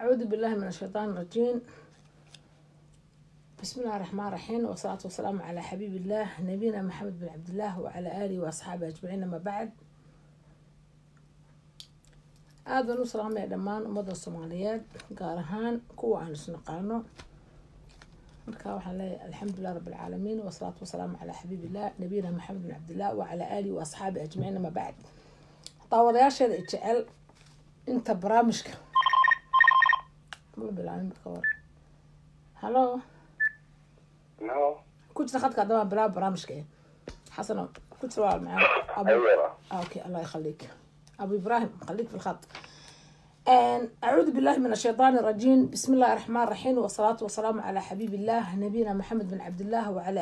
أعوذ بالله من الشيطان الرجيم. بسم الله الرحمن الرحيم، والصلاة والسلام على حبيب الله نبينا محمد بن عبد الله وعلى آله وأصحابه أجمعين، أما بعد. Aad baan u salaamaya dhammaan ummadda Soomaaliyeed, gaar ahaan kuwa aan isnaqaano. Marka waxaan leeyahay alxamdulilah rabbi alcaalamiin, wasalaatu wasalaamu calaa xabiibillah nabiyina Maxamed bin Cabdillah wacalaa aalihi wa asxaabi ajmaciin, ama bacd. Daawadayaasheeda i jecel, inta barnaamijka ma bilaabin marka hore. Halo. No. Ku jira khadka haddaba bilaab barnaamijka. Xasano ku jira waa macaan abu. أيوة. Okay، الله يخليك ابو ابراهيم، خليك في الخط. اعوذ بالله من الشيطان الرجيم، بسم الله الرحمن الرحيم، والصلاة والسلام على حبيب الله نبينا محمد بن عبد الله وعلى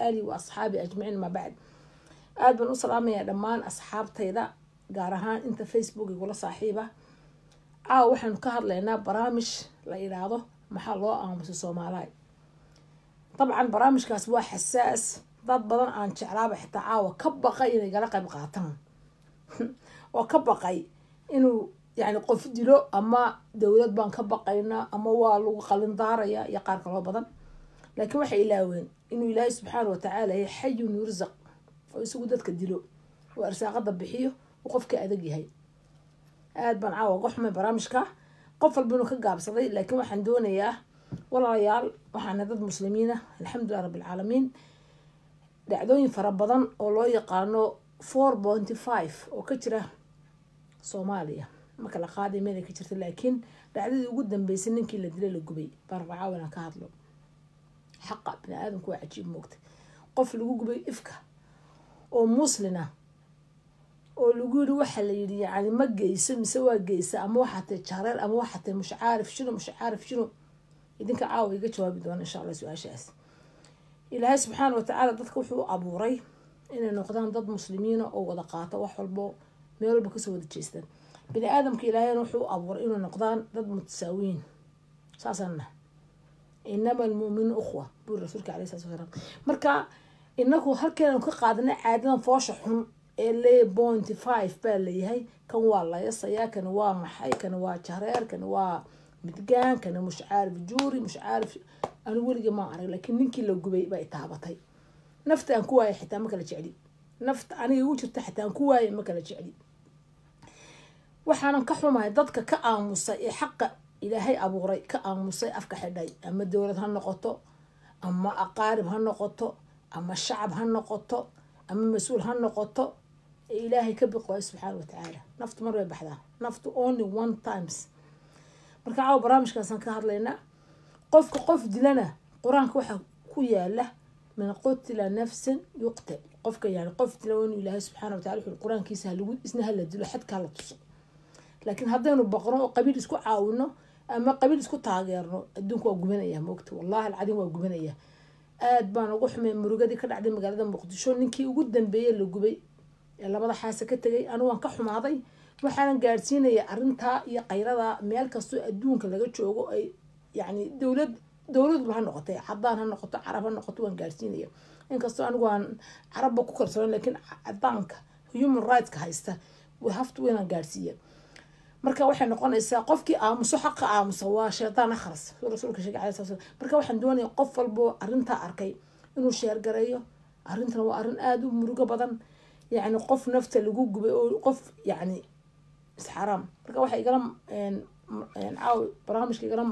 اله واصحابه اجمعين، ما بعد. Aad baan u salaamaya dhammaan asxaabtayda, gaar ahaan inta Facebook igula saaxiiba. Caawa waxaanu ka hadlaynaa barnaamij la yidhaahdo "Maxaa loo aamusay Soomaaliya?" Dabcan barnaamijkaas waa xasaas. Dad badan aan jeclaaba xitaa caawa ka baqay inay gala qayb qaataan oo ka baqay inuu yani qof dilo, ama dowlad baan ka baqaynaa, ama waa lagu qalindaaraya iyo qaar kaloo badan. Laakiin waxay ilaaween inuu Ilaahay subxaana watacaala yahay xayun yursaq, oo isagu dadka dilo oo arsaaqada bixiyo oo qofka adag yahay. Aad baan caawa uga xumay barnaamijka, qof walba inuu ka gaabsaday. Laakiin waxaan doonayaa, walaalayaal, waxaana dad muslimiina, alxamdulilah rabbi alcaalamiin. Dhacdooyin fara badan oo loo yaqaano 4.5 oo ka jira Soomaaliya marka la qaaday meel ay ka jirta, laakiin dhacdadii ugu dambeysay, ninkii la dilay, la gubay, baan rabaa caawa inaan ka hadlo. Xaqa bini aadamku waa cajiib, moogta. Qof lagu gubay ifka oo muslina oo lagu yiri, waxaa la yidhi yani ma geyso mise waa geysa, ama waxaa tay jareer, ama waxaa tay mushcaarif shino, mushcaarif shino. Idinka caawa iga jawaabi doona insha Allah su-aashaas. Ilaahay subxaana watacaala dadka wuxuu u abuuray inay noqdaan dad muslimiina oo wada qaato wax walbo, meel walba kasoo wada jeestaan. Bini aadamka Ilaahayna wuxuu u abuuray inay noqdaan dad mutasaawiyiin. Saasaan nahay. "Inama almu'minuuna ukhwa" buri rasuulka alayhi salatu wasalaam. Marka inaku halkeenan ka qaadanay caadadan foosha xun ee le 0.5 baa leeyahay. Kan waa layasayaa, kan waa maxay, kan waa jareer, kan waa midgaan, kan mushcaarif juuri mushcaarif. Anigu weligii maan arag, laakiin ninkii la gubay baa itaabatay. Nafta aan ku waayay xitaa ma kala jecli. Nafta aniga igu jirta xitaa aan ku waayay ma kala jecli. Waxaanan ka xumahay dadka ka aamusay ee xaqa Ilaahay abuuray ka aamusay, afka xidhay, ama dowlad ha noqoto, ama aqaarib ha noqoto, ama shacab ha noqoto, ama mas-uul ha noqoto, ee Ilaahay ka biq waayo subxaana watacaala. Naftu mar bay baxdaa, naftu only one times. Marka caawa barnaamijkaasaan ka hadlaynaa. Qofka qof dilana, qur-aanka waxaa ku yaala "man qutila nafsan yuqtal". Qofka yani qof dila waa inuu Ilaahay subxaana watacala wuxuu qur-aankiisa halagu isna hala dilo, xadka hala tuso. Laakiin haddaynu baqno oo qabiil isku caawino ama qabiil isku taageerno, adduunka waa gubanaya, moogta. Wallahi alcadiim waa gubanaya. Aad baan ugu xumay murugadii ka dhacday magaalada Muqdisho, ninkii ugu dambeeyey la gubay ee labada xaasa ka tegay. Anigu waan ka xumaaday. Waxaanan gaadhsiinaya arrintaa iyo kayrada meel kastoo adduunka laga joogo, ay yani dowlad dowladba ha noqotay, cadaan ha noqoto, carab ha noqoto, waan gaadhsiinaya. Inkastoo anigu aan carabba ku kalsoon, laakiin cadaanka human rightska haysta haftu inaan gaadhsiiya. Marka waxay noqonaysaa qofkii aamuso, xaqa aamusa, waa shaytaan akhras, suu rasuulka sheegay alayhi salatu. Marka waxaan doonaya qof walbo arrintaa arkay inuu share gareeyo. Arrintan waa arrin aada u murugo badan, yacni qof nafta lagu gubay oo qof yacni isxaraam. Marka waxay igala caaw barnaamijka igala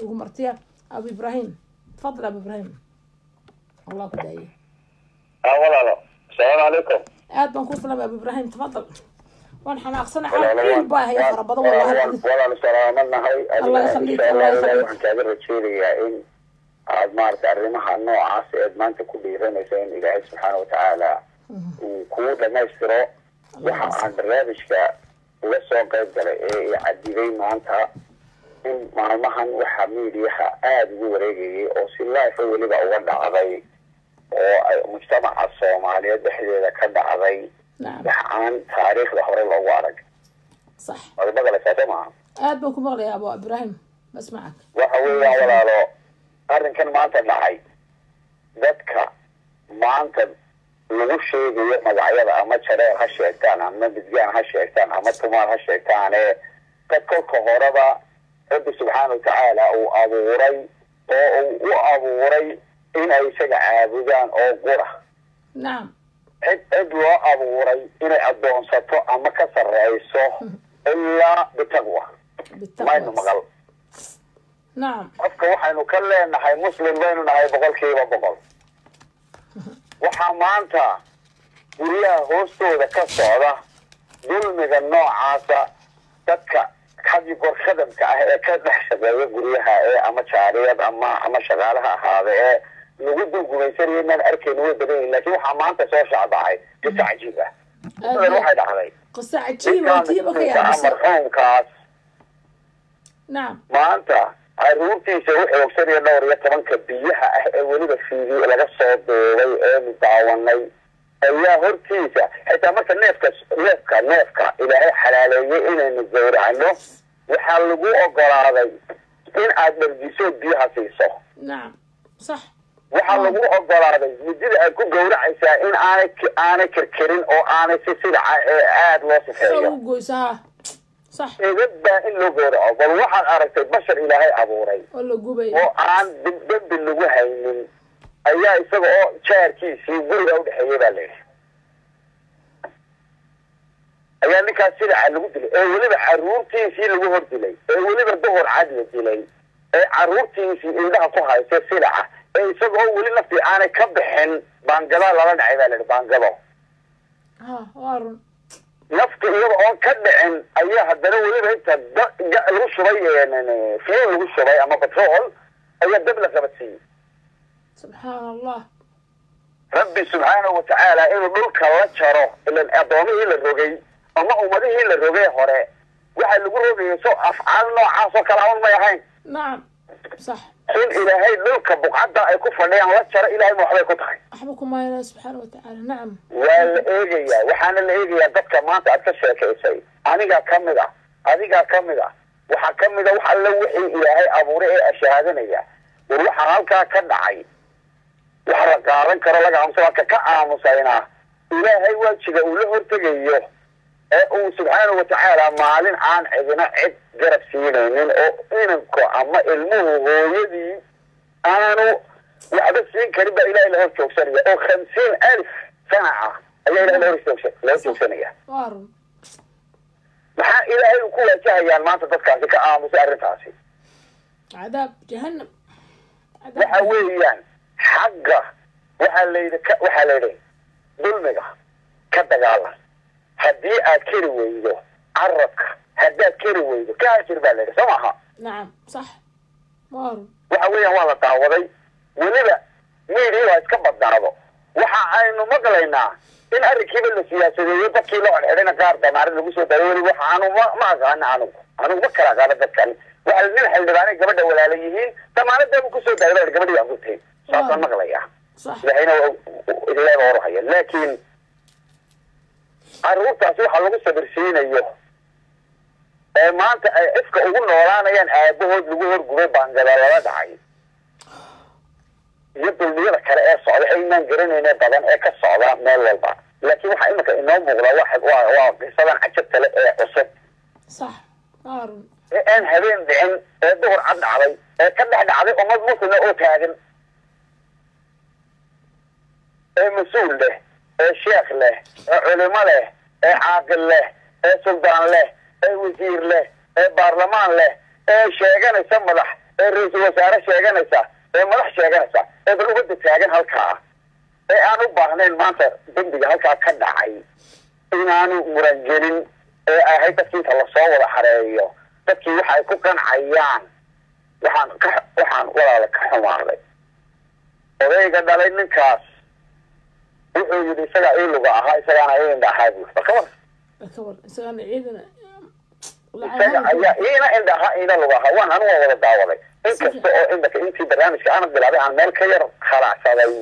ugu martiya Abu Ibrahim. Tafadal Abu Ibrahim, Allah ku daaye. Walaalo, asalaamu calaykum. Aad baan ku salaamay Abu Ibrahim, tafadal. Waan xanaaqsana caaw, ciil baa haya fara badan wallahi. Walaalo, salaamadnahay. Allah yakhliik, insha Allah Allah yakhliik. Waxaan kaaga rajeynayaa in aad maaragtay arrimaha noocaas eed maanta ku dhiiranaysa in Ilaahay subxaana watacaala uu kuu dhamaystiro. Waxa aan barnaamijka uga soo qayb galay ee i cadiday maanta in maalmahan waxaa miidiyaha aada ugu wareegayay oo si live weliba uga dhacday oo ay mujtamaca Soomaaliyeed dhexdeeda ka dhacday wax aan taariikhda hore loogu arag. Waad maqlaysaa, soo maaha? Aad baan ku maqlaya Abu Ibrahim, basmacak. Waxa weeyaan walaalo, arrinkan maanta dhacay, dadka maanta lagu sheegayo magacyada, ama jareer ha sheegtaan, ama midgaan ha sheegtaan, ama tumaal ha sheegtaane, dad kolka horeba Rabbi subxaana watacaala uu abuuray oo uu u abuuray in ay isaga caabudaan oo qura. Nacam. Cid loo abuuray inay addoonsato ama ka sarreyso ilaa bitaqwa maynu maqal. Nacam. Qofka waxaynu ka leenahay muslim baynu nahay 100%. Waxaa maanta guryaha hoostooda ka socda dulmiga noocaasa, dadka had iyo goor khadamka ah ee ka dhex shaqeeya guryaha ee ama jaariyad ama shaqaalaha ahaada ee lagu dulgumaysanaya inaan arkayno way badan yihin, laakiin waxaa maanta soo shaacbacay qiso cajiib ah. Qisadan waxay dhacday qiso cajiib oo tiiba ka yaabisay marxuumkaas. Nacam. Maanta caruurtiisa u xoogsanaya dhowr iyo tobanka biyaha ah ee weliba fiidi laga soo duubay eenu daawanay ayaa hortiisa xitaa marka neefka Ilaahay xalaaleeyey inaynu gowracno, waxaa lagu ogolaaday in aad dhargiso, biyaha siiso. Nacam, sax. Waxaa lagu ogolaaday midida aad ku gowracaysaa in aanay kerkerin oo aanay si sidaca ee aada loo sifeeyo. U goysaa, sax. Edad in loo gowraco. Bal waxaad aragtay bashar Ilaahay abuuray oo la gubay oo aan dembi lagu haynin ayaa isaga oo jaarkiisii guriga udhexeeyey baa layidhi ayaa ninkaas sidaca lagu dilay, ee weliba caruurtiisii lagu hor dilay, ee weliba duhur cad la dilay, ee caruurtiisii indhaha ku haysa silaca, ee isaga oo weli naftii aanay ka bixin baangada lala dhacay baa layidhi, baangado. Ha, waa run. Nafti iyada oon ka dhicin ayaa haddana weliba inta lagu shubay fuel lagu shubay ama batrool ayaa dab la qabadsiiyey. Subxaan Allah. Rabbi subxaanahu watacaala inuu dhulka la jaro, ilan addoomihii la rogay ama ummadihii la rogay hore waxaa lagu rogayay so afcaal noocaas oo kale awan may ahayn. Nacam, sax. In Ilaahay dhulka buqcadda ay ku fadhiyaan la jaro, Ilahay ma waxbay ku tahay? Waxba kumayna, subxaana watacaala, nacam. Waa la eegayaa, waxaana la eegayaa dadka maanta aad ka sheekaysay. Anigaa kamid ah, adigaa kamid ah, waxaa kamid a wax alla wixii Ilaahay abuuray ee ashahaadanaya. War waxaa halkaa ka dhacay wax la qaadan karo laga aamusa ka ka aamusaynaa Ilaahay waajiga uu la hortegayo ee uu subxaanahu watacaala maalin aan cidina cid garab siinaynin oo inanku ama ilmuhu hooyadii aanu waxba siin karin baa Ilahay la hor joogsanaya, oo 50,000 sana ah ayaa Ilahay la hor joogsanaya. Waa run. Maxaa Ilaahay uu ku waajahayaan maanta dadkaasi ka aamusay arrintaasi? Cadaab jahanam. Waxa weeyaan xagga waxaa layidhi waxaa layidhi dulmiga ka dagaalan haddii aad keri weydo carabka, haddaad keri weydo ka hajir baa layidhi, soo maaha? Nacam, sax, waa run. Waxa weeyaan waa la daawaday, weliba media waa iska badnaado. Waxa aynu maqlaynaa in arrinkiiba la siyaasadeeyo, dadkii la xidhxidhayna qaar damaarin lagu soo daayay. Weliba waxa anu ma aqaana, anigu ma kala aqaano dadkan. Waxa nin xildhibaanay gabadha walaala yihiin damaanadaaba kusoo daayay baa gabadhii aan gurtay, saasaan maqlayaa. Sax. Ilaahayna Ilaahay baa warhaya, laakiin caruurtaasi waxa lagu sabirsiinayo ee maanta ay ifka ugu noolaanayaan aabahood lagu horgubay, baangada lala dhacay iyo dulmiyada kale ee socda aynaan garanayne badan ee ka socda meel walba, laakiin waxaa imika inoo muuqda waa qisadan cajabta le ee cusub. Sax, waa run. Ee aan habeen dhicin ee duhur cad dhacday ee ka dhex dhacday ummad muslima oo taagan ee mas-uul leh ee sheekh leh ee culimo leh ee caaqil leh ee suldaan leh ee wasiir leh ee baarlamaan leh ee sheeganaysa madax ee ra-iisul wasaare sheeganaysa ee madax sheeganaysa ee bal ubadda taagan halkaa ee aan u baahnayn maanta dembiga halkaa ka dhacay inaanu murangelin ee ahayd dadkii inta lasoo wada xareeyo dadkii waxa ay ku qancayaan. Waxaan walaala ka xumaaday odayga dhalay ninkaas wuxuu yidhi isagaa ii luga ahaa, isagaana ii indha ahaa buu. Bal ka war. Ka war, isagana ciidan. Isaga ayaa iina indha ahaa iina luga ahaa. Waan anigu waan wada daawaday, inkasta oo imika intii barnaamijka aanad bilaabay aan meel ka yar khalacsaday.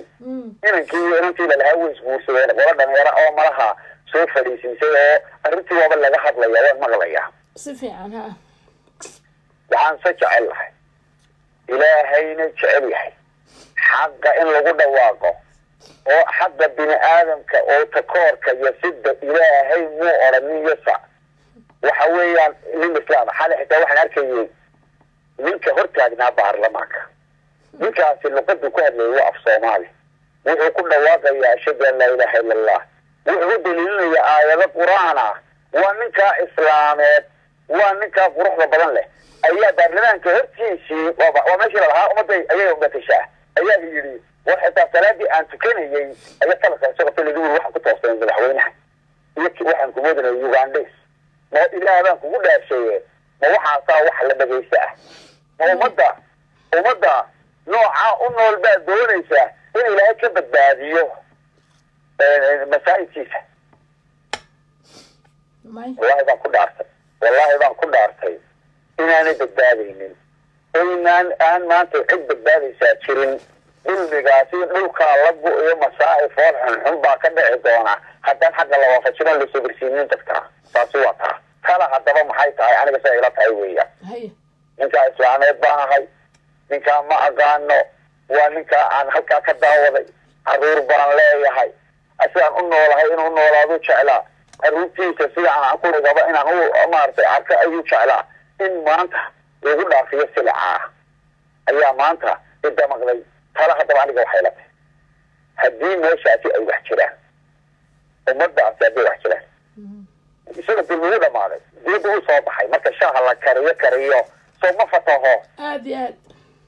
Inankii iyo inantiiba lahaa way isguursadeen, qolo dhalinyaro oo malaha soo fadhiisiisay oo arrintii waaba laga hadlaya, waan maqlayaa. Si fiican, ha. Waxaan se jecel lahay, Ilaahayna jecel yahay, xaqa in lagu dhawaaqo oo xaqa bini aadamka oo takoorka iyo sida Ilaahay muu odhanin yasa. Waxa weeyaan nin islaam xalay xitaa waxaan arkayay Ninka hortaagnaa baarlamaanka, ninkaasi luqaduu ku hadlayay waa af Soomaali. Wuxuu ku dhawaaqayaa ashhadu an laa ilaaha illa Allah, wuxuu u daliilinayaa aayado Qur-aan ah. Waa ninkaa islaameed, waa ninkaa quruxda badan leh ayaa baarlamaanka hortiisii, waa meeshii lalahaa ummadday ayaga matashaa, ayaa la yidhi war xitaa salaadii aan tukanayay ayaa talaka soo qabtay, lagu yiri waxaan ku toosnay madaxweynaha iyo waxaan ku moodinay Ugandhes. Ma Ilaah baan kugu dhaafsheeye, ma waxaasaa wax la dhagaysta ah? Ma ummadda noocaa u nool baa doonaysa in Ilaahay ka badbaadiyo masaa'ibkiisa? Wallahi baan ku dhaartay, wallahi baan ku dhaartay inaanay badbaadaynin, inaan aan maanta cid badbaadaysaa jirin. Dulmigaasi dhulkaa la go-iyo masaa'ib fool xunxun baa ka dhici doona haddaan xagga la waafajino, la soo dadka. Taasi waa taa. Tala haddaba maxay tahay? Aniga siday ila tahay weeyaan, ninkaa islaameed baan ahay, ninkaa ma aqaano, waa ninkaa aan halkaa ka daawaday. Caruur baan leeyahay, sidaan u noolahay inuu noolaadu jeclaa, caruurtiisa sidaan aan ku ragaba inaan u maaragtay arko ayuu jeclaa. In maanta lagu dhaafiyo silcaa ayaa maanta idamaqday. Tala haddaba aniga waxay la tahay, haddii meeshaasi ay wax jiraan, ummadaasi hadday wax jiraan, isaga dulmi u dhamaaday, dibadda u soo baxay. Marka shaaha la kariyo soo ma fataho? Aad iyo aad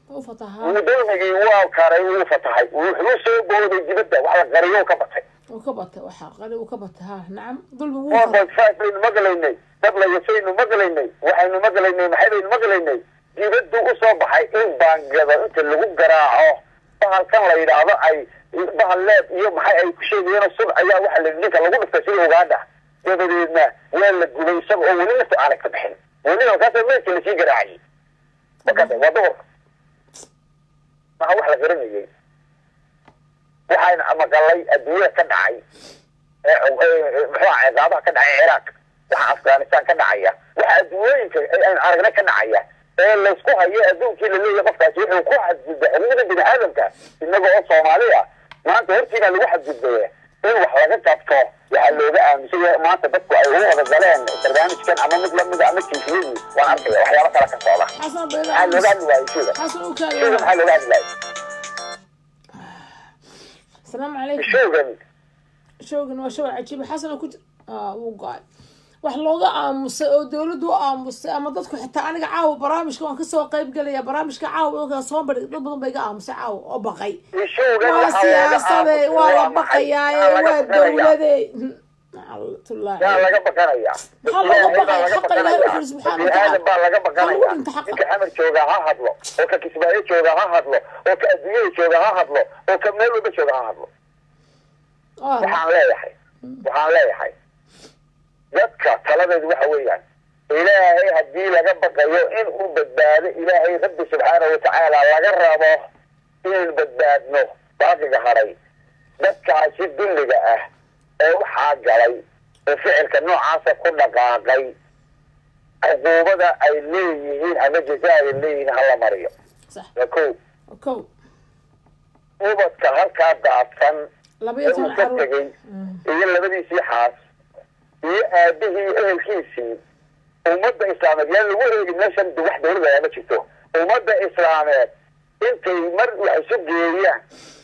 u fatahaa. Wuu dulmigii waa karay, wuu fatahay, wuxuu soo booday dibadda, wax la qariyo ka batay. Uu ka batay, waxa qari uu ka batay. Ha, nacam, dulmi wuu 4.5 baynu maqlaynay, dad layasaynu maqlaynay, waxaynu maqlaynay, maxay baynu maqlaynay. Dibaddu usoo baxay in baangado inta lagu garaaco bahalkan la yidhaahdo ay bahal leeb iyo maxay ay ku sheegayeen sun ayaa waxa la ninka lagu dhuftay sida Uganda, dabadeedna waa la gubay isaga oo weli naftu aanay ka bixin, weliba markaasa meydka lasii garaacayay. Markaas waa duhur, maha wax la garanayay. Waxaynu maqalay adduunyada ka dhacay, muxuu aha, ciqaabaha ka dhacay Ciraaq, waxa Afghanistan ka dhacaya, waxa adduunyooyinka aynu aragnay ka dhacaya ee laysku hayo adduunkii laleeyahay qofkaasi wuxuu ku xadgudbay xuquuqda bini aadamka. Innaga oo Soomaali ah maanta hortiina lagu xadgudbaya, in wax laga qabto waxaa looga aamusay. Maanta dadku ay ugu wada galeen barnaamijkan ama mid lamida ama tifiyadii, waan arkaya waxyaaba kale ka socda. Maxaa looga hadli waayey sheyga? Sheyga maxaa looga hadli waayey? Asalaamu calaykum. Showgan Showgan waa show cajiib. Xasan ku wuu go-ay. Wax looga aamusay oo dawladdu u aamusay ama dadku xitaa, aniga caawa barnaamijka waan kasoo qayb gelaya, barnaamijka caawa oo soo bandhig, dad badan ba iga aamusay caawa oo baqay. Waa siyaasade, waa la baqayaaye, waa dawlade. Yaa laga baqanaya? Maxaa looga baqaya? Xaqa Ilahay u xuri subxaana watacaala baa laga baqanaya. Lagu dhinta xaqa. Ninka Xamar jooga ha hadlo, oo ka Kismaayo jooga ha hadlo, oo ka adduunyada jooga ha hadlo, oo ka meel walba jooga ha hadlo. Waxaan leeyahay dadka taladeedu waxa weeyaan, Ilaahay haddii laga baqayo in uu badbaado, Ilaahay Rabbi subxaanahu watacaala laga rabo inaynu badbaadno baaqiga haray. Dadkaasi dulliga ah ee waxaa galay oo ficilka noocaasa ku dhaqaaqay, cuquubada ay leeyihiin ama jazaa ay leeyihiin hala mariyo. Waa ko. Kow. Ubadka halkaa daadsan laba ee iyo uu toban ka caruur tegey iyo labadiisii xaas iyo aabihii iyo ehelkiisii, ummadda islaameed yaan lagu eegin meeshan wax dawlada ma jirto. Ummadda islaameed intay mar wax isu geeyaan,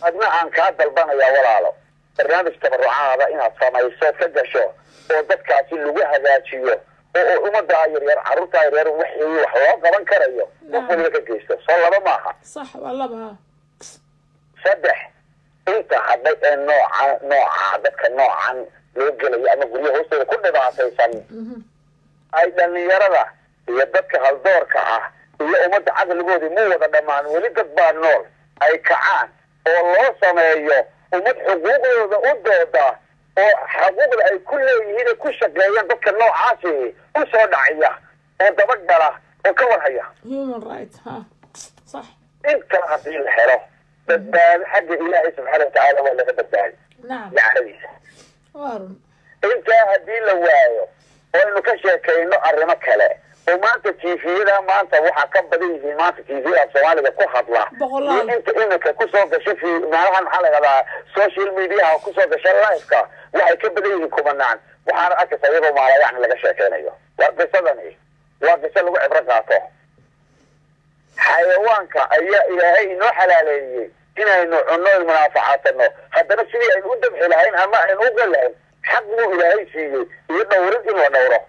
adna aan kaa dalbanaya walaalo, barnaamij tabarucaada inaad samayso, ka gasho oo dadkaasi lagu hagaajiyo oo ummaddaa yaryar, carruurtaa yaryar, wixii wax loo qaban karayo qof waliba ka geysto. Soo laba maaha? Sax, waa laba, ha. Saddex, inta hadhay ee nooca dadka noocan loo gelayo ama guryo hoostooda ku dhibaataysan, ay dhalinyarada iyo dadka haldoorka ah iyo ummadda caqligoodii mu wada dhammaan, weli dad baa nool, ay kacaan oo loo sameeyo ummad xuquuqdooda u dooda oo xuquuqda ay ku leeyihiin ay ku shaqeeyaan, dadka noocaasi u soo dhacaya oo dabagala oo ka warhaya. Human right, ha, sax. Intaa haddii la helo badbaado xagga Ilaahay subxaana watacaala waa laga badbaadi lacnadiisa. Waa run. Intaa haddii la waayo oo aynu ka sheekayno arrimo kale oo maanta tviyada maanta waxaa ka badan yihiin, maanta tviyada Soomaaliga ku hadla Boqolaal. iyo inta imika kusoo gashay fi meelahan maxaa la yidhahdaa social mediaha kusoo gashay liveka, waxay ka badan yihiin kumanaan. Waxaana arkaysa iyadoo maalayacni laga sheekaynayo. Waa qisadani, waa qiso lagu cibro qaato. Xayawaanka ayaa Ilaahay inoo xalaaleeyey inaynu cunno, munaafacaadsanno. Haddana sidii aynu u dabxi lahayn ama aynu u gal lahayn, xaq buu Ilaahay siiyey iyo dhowrid in la dhowro.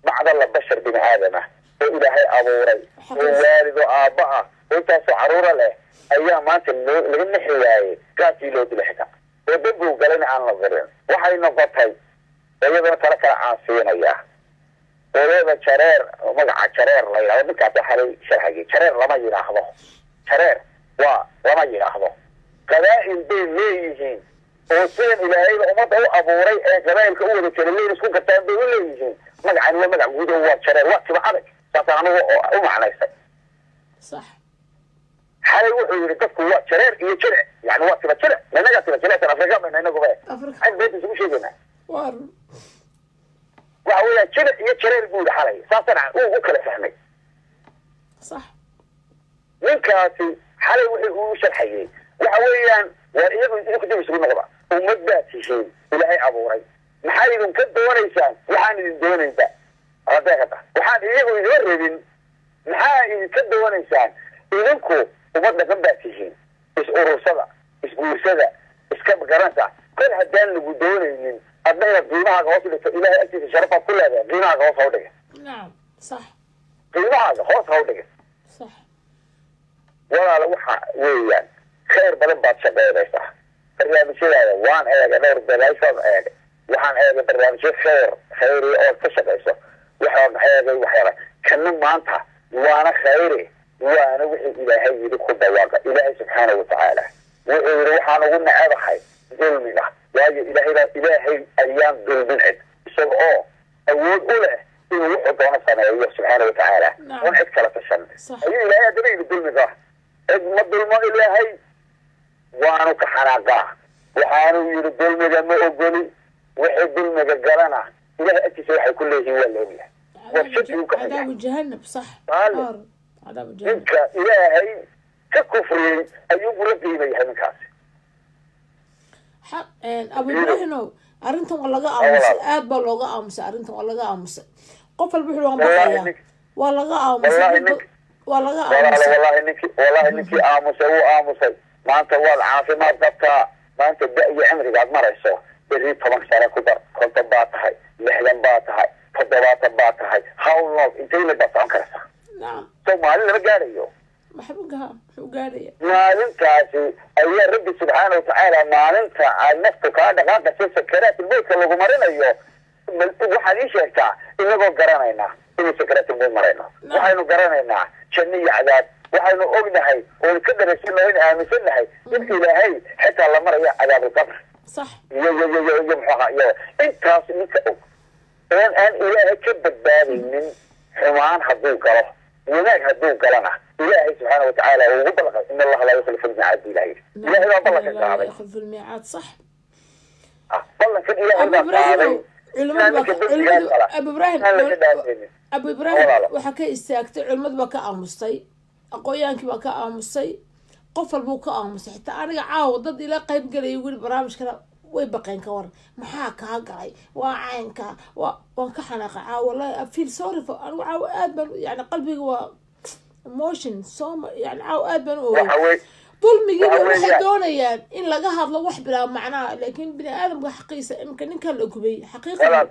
Macdalla bashar bini aadam ah oo Ilaahay abuuray oo waalid oo aabba ah oo intaasoo caruura leh ayaa maanta loo laga nixi waayey gaarkii loo dilay, xitaa oo dambigu galayna aan la dirin. Waxay noqotay iyadana talo kale aan siinayaa qolada Jareer. Magaca Jareer la yidhahdo, ninkaas xalay sharxagay, Jareer lama yidhaahdo, Jareer waa lama yidhaahdo. Qabaa'il bay leeyihiin oo sidan Ilaahayba ummadda u abuuray ee qabaa'ilka u wada kala leeyihin, isku gartaan bay u leeyihiin. Magacan waa magac guud oo waa Jareer, waa tiba adag, saasaan anigu u macnaystay. Xalay wuxuu yidhi dadku waa Jareer iyo jilic, yani waa tiba jilic. Inagaa tiba jilicsan, Afrika bayna inaguba Afrika cag beenta isugu sheegaynaa. Waa run. Waxa weeyaan jilic iyo Jareer buu yidhi xalay, saasaan u kala fahmay. Ninkaasi xalay wuxuu uu sharxayay waxa weeyaan, waa iyagu idinku dib isugu noqda. Ummad baad tihiin Ilaahay abuuray, maxaa idinka doonaysaan? Waxaan idin doonaynba adeegata, waxaan iyagu idima rabin, maxaa idinka doonaysaan? Idinku ummad dhaqan baad tihiin, is urursada, isguursada, iska garanaysa. Kol haddaan lagu doonaynin, adna inaad qiimahaaga hoos u dhigto, Ilahay agtiisa sharafaad ku leedahay. Qiimahaaga hoos ha u dhiga. nacam sax Qiimahaaga hoos ha u dhiga. Walaala, waxa weeyaan khayr badan baad shaqeynaysaa. Barnaamijyadaada waan eegay, dhowr belaysaan eegay. Waxaan eegay barnaamijyo khayr khayri ood ka shaqayso. Waxaan eegay waxyaala kana maanta waana khayri, waana wixii Ilaahay yidhi ku dhawaaqa. Ilaahay subxaanahu watacaala wuxuu yidhi, waxaan ugu necebahay dulmiga, waayo Ilaahay baa, Ilaahay ayaan dulmin cid, isaga oo awood u leh inuu wuxuu doono sameeyo subxaana watacaala oon cid kala tashan. Ayuu Ilaahay haddana yidhi, dulmiga cid ma dulmo Ilaahay, waanu ka xanaaqaa. Waxaanu yidhi, dulmiga ma ogoli, wixii dulmiga galana Ilahay agtiisa waxay ku leeyihiin waa la ogyahay. War shaki ka cadaabu jahanab, sax. Qaali. Cadaabu jahanab. Ninka Ilaahay ka kufriyey ayuu ula qiima yahay ninkaasi. Xaq Abu Ibraahimow, arrintan waa laga aamusay, aad baa looga aamusay. Arrintan waa laga aamusay, qof walba wuxuu waan Wallahi baqayaa. Waa laga aamusay. Wallahi waa laga walaalo aamusay. Wallahi ninkii aamusay wuu aamusay. Maanta waad caafimaad qabtaa, maanta da- iyo cimrigaad marayso, berri 10 sano ku dar, 50 baa tahay, 60 baa tahay, 70 baa tahay, hawl nool intayna baad socon karaysaa? Soo maalin lama gaadhayo. Maxbuu gaha, muxuu gaadhaya? Maalintaasi ayaa Rabbi subxaana watacaala, maalinta aad naftu kaa dhaqaaqayso, sakaraatulmowtka lagu marinayo, bal waxaad ii sheegtaa, inagoo garanaynaa inuu sakaraatulmowt marayno, waxaynu garanaynaa janno iyo cadaab, waxaynu ognahay oon ka darasanahay, oon aaminsannahay in Ilaahay xitaa la marayo cadaabulqabr iyo muxuu ahaa, iyo intaas ninka og oon aan Ilaahay ka badbaadaynin, xumaan hadduu galo, wanaag hadduu galana, Ilaahay subxaana watacaala uu ugu ballanqay, in Allaha laa yukhlifu lmiicaad bu Ilahay yidhi. Ilaahay baa ballankan qaaday. Yakhlifu lmiicaad, sax. Ah, ballankan Ilaahay Abu baa qaaday Ibraahimow, culimadu inaan baa ninka dembigaa culimadu gala Abu Ibraahim aan laga dhaafaynin. Abu Ibraahim, Walaalo. waxaa ka istaagtay, culimadu baa ka aamusay, aqoonyaankii baa ka aamusay, qof walbuu ka aamusay. Xitaa aniga caawa dad ila qayb galaya weli barnaamijkana way baqeen. Ka waran, maxaa kaa galay? Waa caynka, waa waan ka xanaaqa caawa. Wallahi I feel sorry for, anigu caawa aad baan, yani qalbiga waa emotion so yani caawa aad baan u ooyay. Waxa wey Dulmigii waxa waxay doonayaan in laga hadlo wax bilaa macnaha, laakiin bini aadamka xaqiisa imika ninkan la gubay xaqiiqa.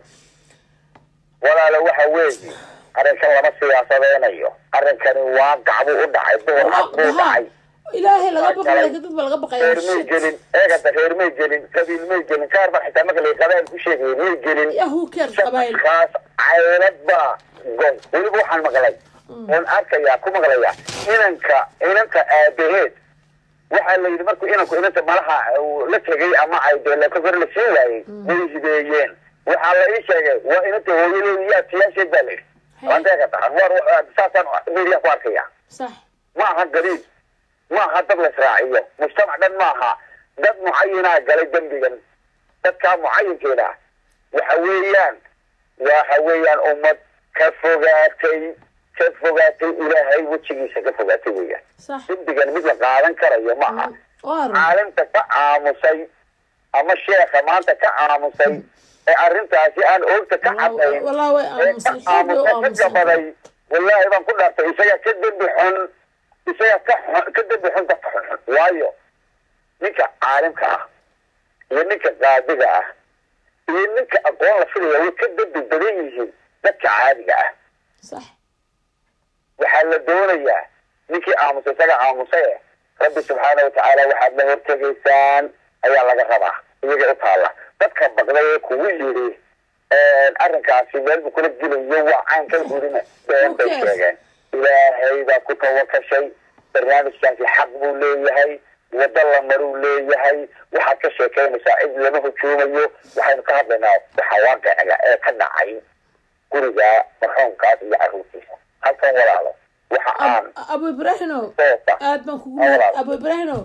Walaalo, waxa weeye arrinkan lama siyaasadeynayo. Arrinkani waa gacbuu u dhacay, duhur cad buu dhacay. Ilaahay laga baqay, laakiin dad baa laga baqaya. Reer may Shit. gelin eegada, reer may gelin, qabiil may gelin, qaar baa xitaa maqlay qabaayil ku sheegaya, may gelin. Yeah, who cares qabaayil? Kaas caylad baa goy. Weliba waxaan maqlay oon arkayaa ku maqlayaa inanka, inanta aabaheed waxaa la yidhi markuu inanku inanta malaha uu la tegay ama ay dee la kor la siin waayey, way hibeeyeen. Waxaa la ii sheegay waa inanta hooyadeed iyo abtiyaasheed baa la yidhi. Anteegata war saasaan media ku arkaya. Ma aha gariib, ma aha dad la israaciyo, mujtamac dhan ma aha, dad mucayinaa galay dembigan. Dadkaa mucayinkeeda waxa weeyaan ummad ka fogaatay Ilaahay wejigiisa ka fogaatay weeyaan. Dembigan mid la qaadan karayo ma aha. Waa run. Caalimka ka aamusay ama sheekha maanta ka aamusay ee arrintaasi aan oogta ka cadayn Wallah way ee ka aamusay, xoog bay u aamusay, ka aamusay. gabaday. Wallaahi baan ku dhaartay, isagaa ka dembi xun, isagaa ka dembi xun dadka xunxun. Waayo, ninka caalimka ah iyo ninka qaadiga ah iyo ninka aqoon la filaya way ka dembi badan yihiin dadka caadiga ah. Waxaa la doonayaa ninkii aamusay isaga aamusay, Rabbi subxaana watacaala waxaad la hortegaysaan ayaa laga rabaa, iyaga u taalla. Dadka baqday ee kugu yidhi arrinkaasi meel buu kula gelayo, waa caynkan gurina, been bay sheegeen. Ilaahay baa ku tawakashay, barnaamijkaasi xaq buu leeyahay, waddo la maruu leeyahay. Waxaad ka sheekaynaysaa cid lama hujuumayo. Waxaynu ka hadlaynaa waxa waaqiciga ee ka dhacay guriga marxuumkaas iyo carruurtiisa halkan, walaalo. Waxa aan Abu Ibraahino, aad baan kugu, Abu Ibraahino,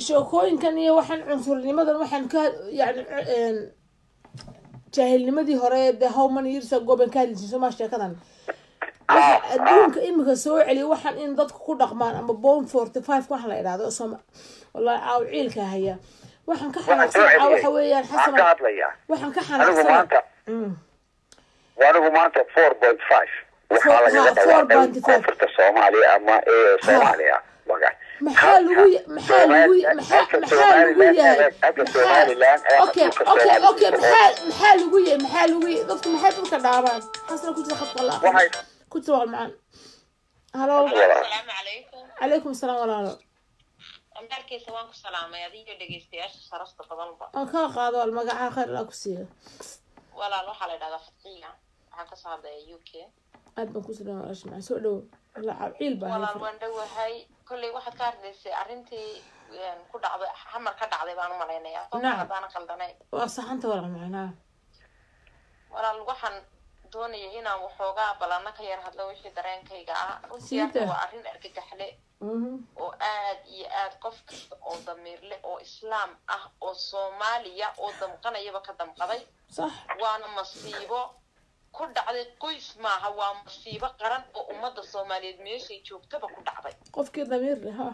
sheekooyinkan iyo waxaan cunsurnimadan waxaan ka, yani, jaahilnimadii hore de, how many years ago baan ka hadlisay somaa. Sheekadan waxa adduunka imika soo celiya waxaan in dadku ku dhaqmaan ama bone 45 waxa la idhahdo soma. Wallahi caaw ciilka haya, waxaan ka xanaaqsan waxa weeyaan, Xasan, waxaan ka xanaaqsan Anigu maanta 4.5 waxaa lagaga dhawaaqay koonfurta Soomaaliya ama Soomaaliya. Maxaa lagu maxaa lagu maxaa maxaa lagu yahay? Okay, maxaa lagu yahay? Maxaa lagu yahay? Dadku maxay dadka dhaabaan? Xasana ku jira khadka, la ku jira wal macaan. Halo. Asalaamu calaykum. Calaykum asalaam, walaalo. Markiisa waan ku salaamay adiyo dhegeystayaasha sharafta badanba. Aan kaa qaado wal, magacaa? Khayr Allah ku siiyo. Walaal, waxaa la idhahdaa Fadxiya, waxaan kasoo hadlaya UK. Aad baan ku salaamay, walaasha macaan, soo dhowo. Wala ciil baa. Walaal, waan dhowahay. Kolley waxaad ka hadlaysay arrintii ku dhacday Xamar, ka dhacday baan u malaynayaa. Nacam. Haddaana qaldanay. Waa saxanta, walaal macnaa. Walaal, waxaan doonaya inaan waxoogaa balana ka yar hadlo wixii dareenkayga ah. Runtii arrin waa arrin argagaxle oo aad iyo aad qof kasta oo damiirle oo Islaam ah oo Soomaaliya oo damqanayaba ka damqaday. Waana masiibo ku dhacday qoys maaha, waa masiibo qaran oo ummadda Soomaaliyeed meeshay joogtaba ku dhacday. Qofkii damiir leh, ha.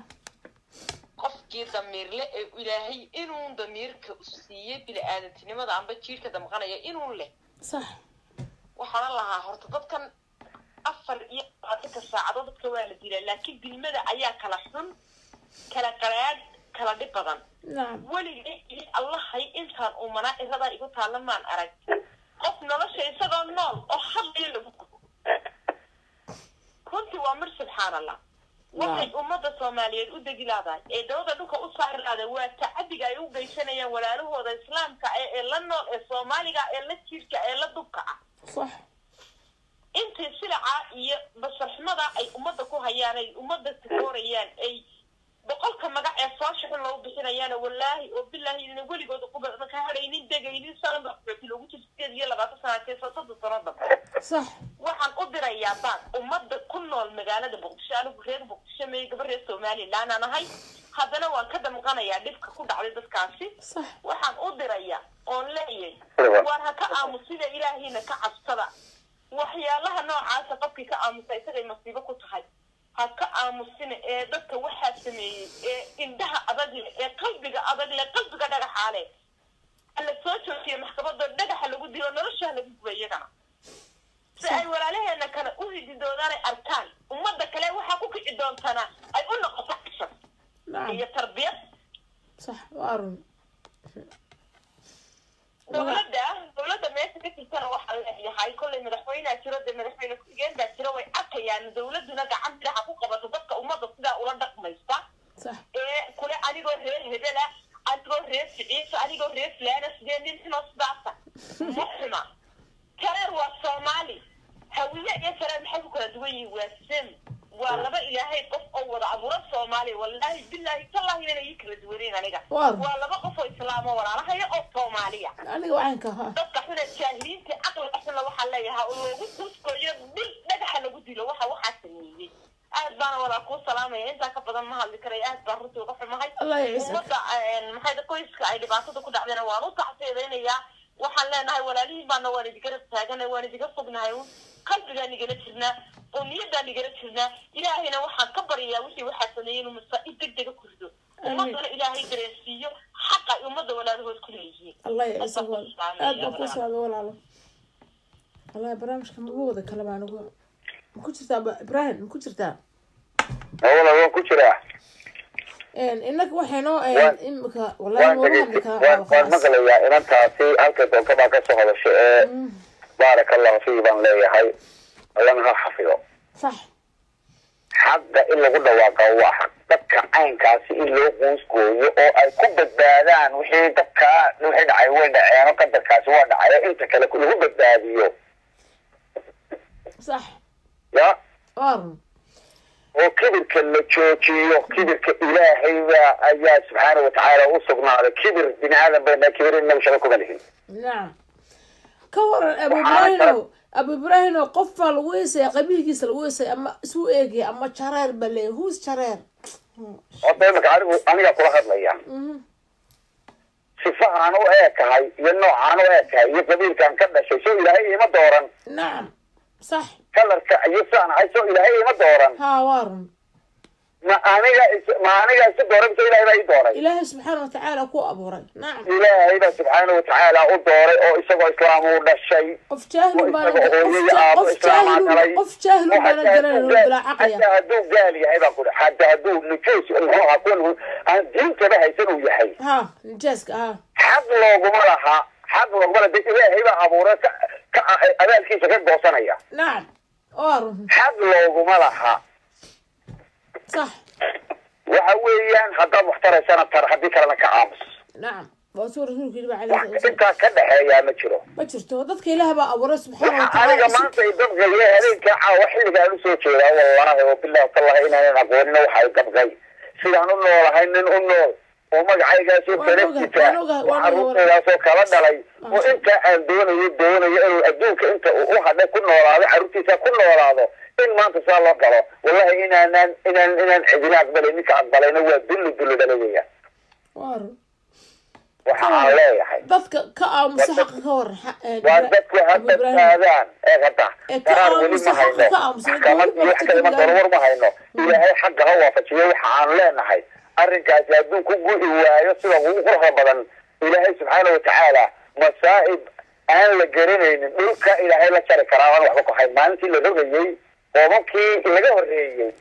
Qofkii damiirle ee Ilaahay inuun damiirka siiyey bini-aadantinimada amba jiirka damqanaya inuun leh. Waxaana lahaa horta dadkan 24-ka saacadood dadka waa la dilaa, laakiin dilmada ayaa kala xun, kala qaraadh, kala dhib badan. Weligay iyo Allahay intaan umanaa iradaa igu taalla maan arag qof nolosha isagoo nool oo hadlayo lagu gubo. Runtii waa mir, subxaan Allah. Waxay ummadda Soomaaliyeed u degi laadahay ee dabada dhulka u saari laadahay waa tacadiga ay u geysanayaan walaalahooda Islaamka ee la nool, ee Soomaaliga, ee la jiirka, ee la dubka ah. Intii silaca iyo basarxumada ay ummadda ku hayaan, ay ummadda takoorayaan, ay boqolka magac ee foosha xun loogu bixinayaana, wallaahi oo bilaahi inna weligooda quba ka hadhaynin, degaynin sanaba qaxooti loogu jiro 28 sanaatee, 30 sano dambe. Waxaan u dirayaa baaq ummadda ku nool magaalada Muqdisho. Anigu reer Muqdisho may, gabar reer Somaliland aan ahay, haddana waan ka damqanayaa dhibka ku dhacday dadkaasi. Waxaan u dirayaa oon leeyay, waar ha ka aamusida, Ilaahiina ka cabsada. Waxyaalaha noocaasa qofkii ka aamusa isagay masiibo ku tahay. Ha ka aamusina ee dadka waxaa sameeyey ee indhaha adag leh, ee qalbiga adag leh, qalbiga dhagaxaa leh, hala soo joojiye maxkamadoo dhagaxa lagu dilo, nolosha lagu guba iyagana, si ay walaalaheena kale u hididoodaan, ay arkaan ummadda kale waxaa ku kici doontana ay u noqoto cashar iyo tarbiyad. Sax, waa run. Dowladda meesha ka jirtana waxaa leeyahay, kollay madaxweynea jiro dee, madaxweyne ku-xigeen baa jiro, way arkayaan. Dowladduna gacan biraha ku qabato dadka ummadda sidaa ula dhaqmaysa ee kule anigoo reer hebela, anigoo reer Siciisa, anigoo reer fulaana, sidee nin xumo sidaasa ma xuma. Jareer waa Soomaali. Hawiye iyo Jareer maxay ku kala duwan yihiin? Waa same, waa laba Ilaahay qof oo wada abuura Soomaaliya. Wallaahi bilaahi tallahi inana ii kala duwaneyn aniga. Waa laba qof oo Islaamo walaalahaya oo Soomaaliya. Aniga waxaan ka ha. Dadka xuna, jaahiliinta, caqliga xunna waxaa leeyahaa oo loogu kuuskooyo dil, dhagaxa lagu dilo waxa waxaa sameeyey. Aad baana walaa kuu salaamaya, intaa ka badan ma hadli karay. Aad baan runtii uga xumahay. Allah yaciisa. Ummadda maxay qoyska ay dhibaatada ku dhacdayna waan u tacsiidaynayaa. Waxaan leenahay, walaalihiin baana, waan idinka rab taaganay, waan idinka fognahay un, qalbigaan igala jirnaa oo niyaddaan igala jirnaa. Ilaahayna waxaan ka baryayaa wixii waxaa sameeyey inuu masaa'ib deg dega ku rido, ummaddana Ilaahay dareensiiyo xaqa ay ummadda walaalahood ku leeyihiin. Allah yaciisa walaal, aad baan kuu salaamay walaalo. Wallahi barnaamijka magu wada kale baan ugu Ma ku jirtaa Ibrahim? Ma ku jirtaa? Walaal, waan ku jiraa. Innaka waxaynoo imika wallahi waan waan maqlayaa inantaasi halkay doonta baa kasoo hadasha ee baaraka Allahu fii baan leeyahay, Allana ha xafido. Sax. Xaqa in lagu dhawaaqa waa xaq. Dadka caynkaasi in loo quusgooyo oo ay ku badbaadaan wixii dadka wixii dhacay way dhaceeno, qadarkaasi waa dhacay, inta kale lagu badbaadiyo. Sax. Ya waa run. Oo kibirka la joojiyo. Kibirka Ilaahay baa ayaa subxaana watacaala u sugnaaday. Kibir bini aadam bayna kibir inagu shaqo kuma lihin. Nacam. Ka waran Abu Ibraahino, Abu Ibraahino, qof baa lagu heesaya, qabiilkiisa lagu heesaya ama isu eegaya ama jareer baa leeyahay, who's jareer? Horta imika anigu anigaa kula hadlaya, sifahaan u eekahay iyo noocaan u eekahay iyo qabiilkaan ka dhashay, soo Ilaahay iima dooran? Nacam, sax. Kalarka iyo sidaan ahay, soo Ilaahay iima dooran? Ha, waa run. Ma aniga isu dooray mise Ilahay baa ii dooray? Ilaahay subxaana watacaala ku abuuray, nacam. Ilaahay baa subxaana watacaala u dooray oo isagoo islaam uu dhashay. Qof jaahilun baana isagoo hooyo iyo aabo qof islaamaa jaahilun dhalay. Qof jaahilun baana garanayn oo bilaa caqliya. Xataa hadduu gaal yahay baan ku xataa hadduu nujuus, muxuu ahaa, kuwan aan diintaba haysan uu yahay, ha, nijaaska, ha. Xaq looguma laha, xaq looguma laha. De Ilaahay baa abuuray, ka abaalkiisa ka goosanaya. Nacam, waa run. Xaq looguma laha. Sax. Waxa weeyaan, haddaad wax taraysana tar, haddii kalena ka aamus. Nacam, waa suu rasuulku yidhi ba calayhi Wax salatu wasalaam. Intaa ka dhexeeyaa ma jiro. Ma jirto. Dadka Ilaah baa abuuray subxaana Waxa aniga watacaala. maanta i dabqaya habeenkaa caawa xilligaan usoo jeedaa, wallahi oo bilahi tallahi, inaanan aqoonin waxa i dabqay. Sidaan u noolahay nin u nool oo magacaygaasoo Waan kala ogahay, sita waan ogahay, oo waan ogahay. carruurtaydaasoo kala dhalay oo intaa aan doonayo inuu adduunka inta uu u hadhay ku noolaado, carruurtiisa ku noolaado, in maanta saa loo galo, wallahi inaanaan inaan inaan cidina aqbalay. Ninka aqbalayna waa dulli dulli dhalay weeyaan. Waa run. Waxa aan leeyahay, Dadka ka aamusa xaqa, ka waran waa dadku ha Abu Ibraahim? badbaadaan ee hadda Ee ka qaraar weli aamusa ma hayno. xaqa, ka aamusa. Maxkamad iyo wax kale ma doono, war ma hayno. Ilaahay xagga ha waafajiyo. Waxa aan leenahay, arrinkaasi hadduu ku gu'i waayo sida ugu quruxda badan, Ilaahay subxaana watacaala masaa'ib aan la garanaynin dhulka Ilaahay la jari karaa aan waxba ku hayn. Maalintii la rogayey qoobabkii laga horreeyey,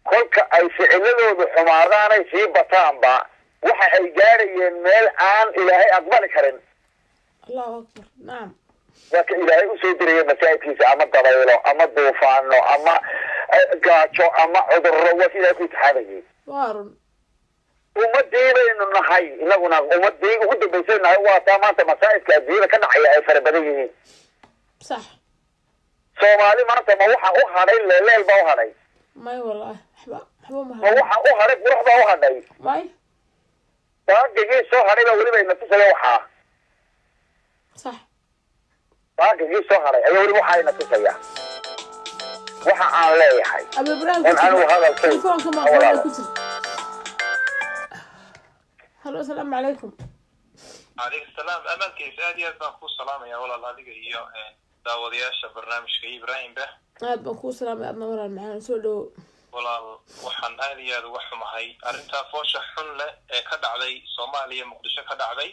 kolka ay ficiladoodu xumaadaanay sii bataanba, waxa ay gaadhayeen meel aan Ilaahay aqbali karin. Allahu akbar, nacam. Waa ka Ilaahay usoo diraya masaa'ibkiisa, ama dabaylo ama duufaano ama gaajo ama cudurro, waa ka Ilahay ku itixaamayay. Waa run. Ummadii baynu nahay inaguna, ummadii ugu dambaysay nahay. Waa taa maanta masaa'ibka adduunyada ka dhacaya ay fara badan yihiin. Sax. Soomaali maanta ma waxa u hadhay leeleel baa u hadhay? May, wallahi waxba waxba ma Ma hadhay. waxa u hadhay qurux baa u hadhay? May. Baaqigii soo hadhay baa weliba ina tusaya waxaa. Sax. Baaqigii soo hadhay ayaa weliba waxaa ina tusaya. Waxa aan leeyahay Abu Ibraahim, in anigu hadalkay telefoonka ma aqoona ku jirta. Halo, asalaamu calaykum. Calaykum salaam. Amaalkiis, aad iyo aad baan kuu salaamaya walaal, adiga iyo daawadayaasha barnaamijka Ibrahim ba. Aad baan kuu salaamay adna, walaal macaan, soo dhowo. Walaal, waxaan aad iyo aad uga xumahay arrintaa foosha xun leh ee ka dhacday Soomaaliya, Muqdisho ka dhacday.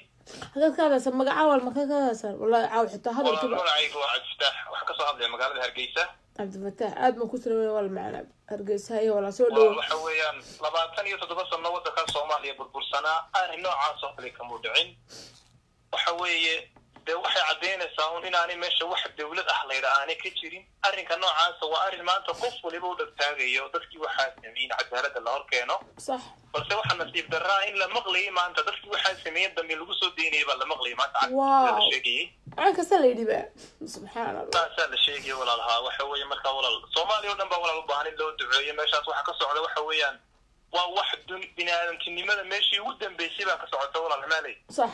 Hagaad ka hadlaysaa? Magaca wal maka ka hadlaysaa? Wallahi caaw xitaa Walaal, hadalkiiba. Magacaygu waa Cabdifataax, waxaan kasoo hadlaya magaalada Hargeysa. Cabdifataax, aad baan ku salaamay walaal macaan. Hargeysa, haye walaal, soo Walaal, dhowo. Waxa weeyaan 27 sano waddanka Soomaaliya burbursanaa, arrin noocaas oo kale kamuu dhicin. Waxa weeye dee waxay caddaynaysaa un inaanay meesha wax dawlad ah layidha aanay ka jirin. Arrinka noocaasa waa arrin maanta qof waliba u dhagtaagayo dadkii waxaa sameeyey in cadaaladda la hor keeno. Sax. Balse waxaa nasiib darraa in la maqlayay maanta dadkii waxaa sameeyey dambi lagu soo deynayay baa la maqlayay maanta la sheegayay. Caan kasta la yidhi ba, subxaan Allah. Saasaa la sheegaya walaalahaa. Waxa weeye marka walaal, Soomaaliya oo dhan baa walaal u baahan in loo duceeyo. Meeshaas waxa ka socda waxa weeyaan waa wax dun biniaadamtinimada meeshii ugu dambeysay baa ka socota, walaal maaley. Sax.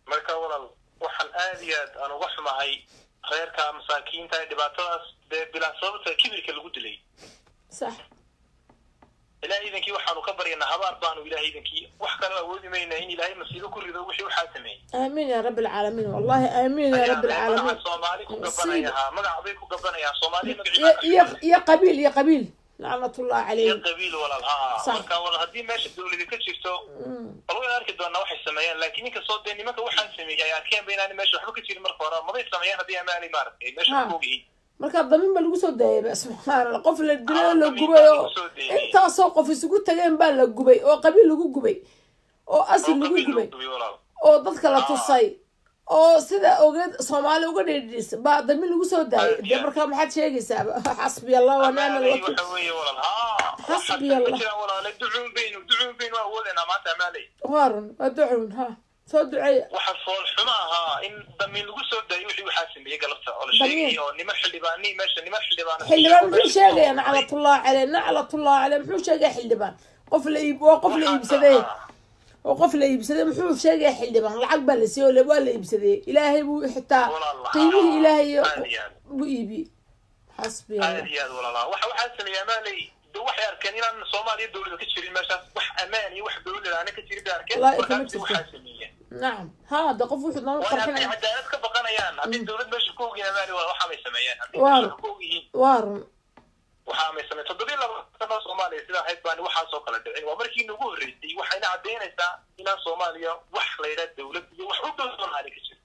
Marka walaal, waxaan aad iyo aad aan uga xumahay reerka masaakiinta ee dhibaatadaas dee bilaa sababta kibirka lagu dilay. Sax. Ilahay idankii waxaanu ka baryanaa, habaar baanu Ilahay idankii, wax kale awoodi mayna, in Ilaahay masiibo ku rido wixii waxaa sameeyey. Aamiin yaa rabbi alcaalamiin, wallahi aamiin yaa rabbi alcaalamiin. Magaca Soomaali ku gabanayaa, magac bay ku gabanayaan Soomaali. Iyo iyo qabiil iyo qabiil. Lacnatullah Iyo calayhim. qabiil walaal, ha. Sax. Marka walaal, haddii meesha dawladi ka jirto, bal waynu arki doonaa waxay sameeyaan. Laakiin inkastoo dee nimanka waxaan sameeyey ay arkeen ba inaanay meesha waxba ka jirin marka hore, mabay sameeyaan haddii amaanay maaragtay meesha ku ogyihiin. Marka damiin baa lagu soo daayay ba, subxaan Allah, qof la dilay oo la Damiin gubay baa oo lagu soo daayay. intaasoo qof isugu tageen baa la gubay oo qabiil lagu gubay oo asil Oo lagu qabiil gubay lagu gubay walaal. oo dadka la tusay oo sida ogeed Soomaali uga dheedhis baa damiin lagu soo daayay. Aad Dee iyo aad. marka maxaad sheegaysaa? Xasbi Allah wa nicma Amaalay alwakiil. waxa weeye walaal, ha. Xasbi Waxaas ma Allah. jiraan walaale. Ducuun baynu awoodeynaa maanta, amaalay. Waa run, waa ducun, ha, soo duceeya. Waxa fool xumo ahaa in damiin lagu soo daayo wixii waxaa sameeyey galabta oo la Damiin. sheegay oo niman xildhibaanii meesha, niman xildhibaana Xildhibaan muxuu sheegayaa? Naclatullah caleh, naclatullah caleh. Muxuu sheegaya xildhibaan? Qof la iib waa qof la iibsaday oo qof la iibsaday. Muxuu sheegaya xildhibaan? Lacag baa la siiyey oo waa la iibsaday. Ilaahay buu xitaa Walaal, qiimihii Ilaahay aad iyo aad. buu iibiyey. Xasbi Allah. Aad iyo aad walaalaha. Waxaa sameeyey amaalay de waxay arkeen inaan Soomaaliya dawlada ka jirin meeshaas, wax ammaan iyo wax dawlada aana ka jirin bay arkeen. Wallaahi kama Markaasi jirto. waxaa sameeyeen Nacam, ha, de qof wuxuu doon waayo hadday qarxinaya. cadaalad ka baqanayaan, haddii dawlad meesha ku ogyihiin, amaali waa waxaamay sameeyeen haddii meesha ku ogyihiin. Waa run. Waxaamay sameeyeen 27 sano Soomaaliya sidaa ahayd baan waxaasoo kala dhicin. Waa markii nagu horreysay, waxayna caddaynaysaa inaan Soomaaliya wax la yidhaha dawlad iyo wax u dhow Soomaaliya ka jirin.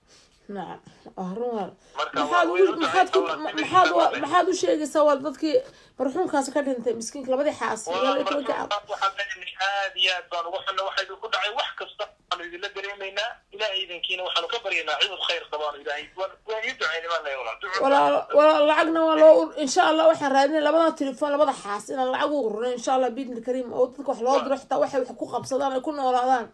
Nacam, waa run waa. Marka Maxaad waa ugu way u maxaad ku ducaysaa. maxaad maxaad u sheegaysaa waa dadkii marxuumkaasi ka dhintay, miskiinka, labadii xaas iyo 12-kii cad? Waxaan leenahay aad iyo aad baan uga xunna waxa idinku dhacay. Wax kasta waanu idinla dareemaynaa. Ilaahay idinkiina waxaanu ka baryaynaa ciwad khayr qabaanu Ilaahay waan ii ducaynay baan leeyahay walaal. Duco. Walaal, walaal, lacagna waa loo insha Allah waxaan raadinay labada telefoon, labada xaas inaan lacag u ururno insha Allah biidni kariim, oo dadka wax loo diro, xitaa waxay wax ku qabsadaan ay ku noolaadaan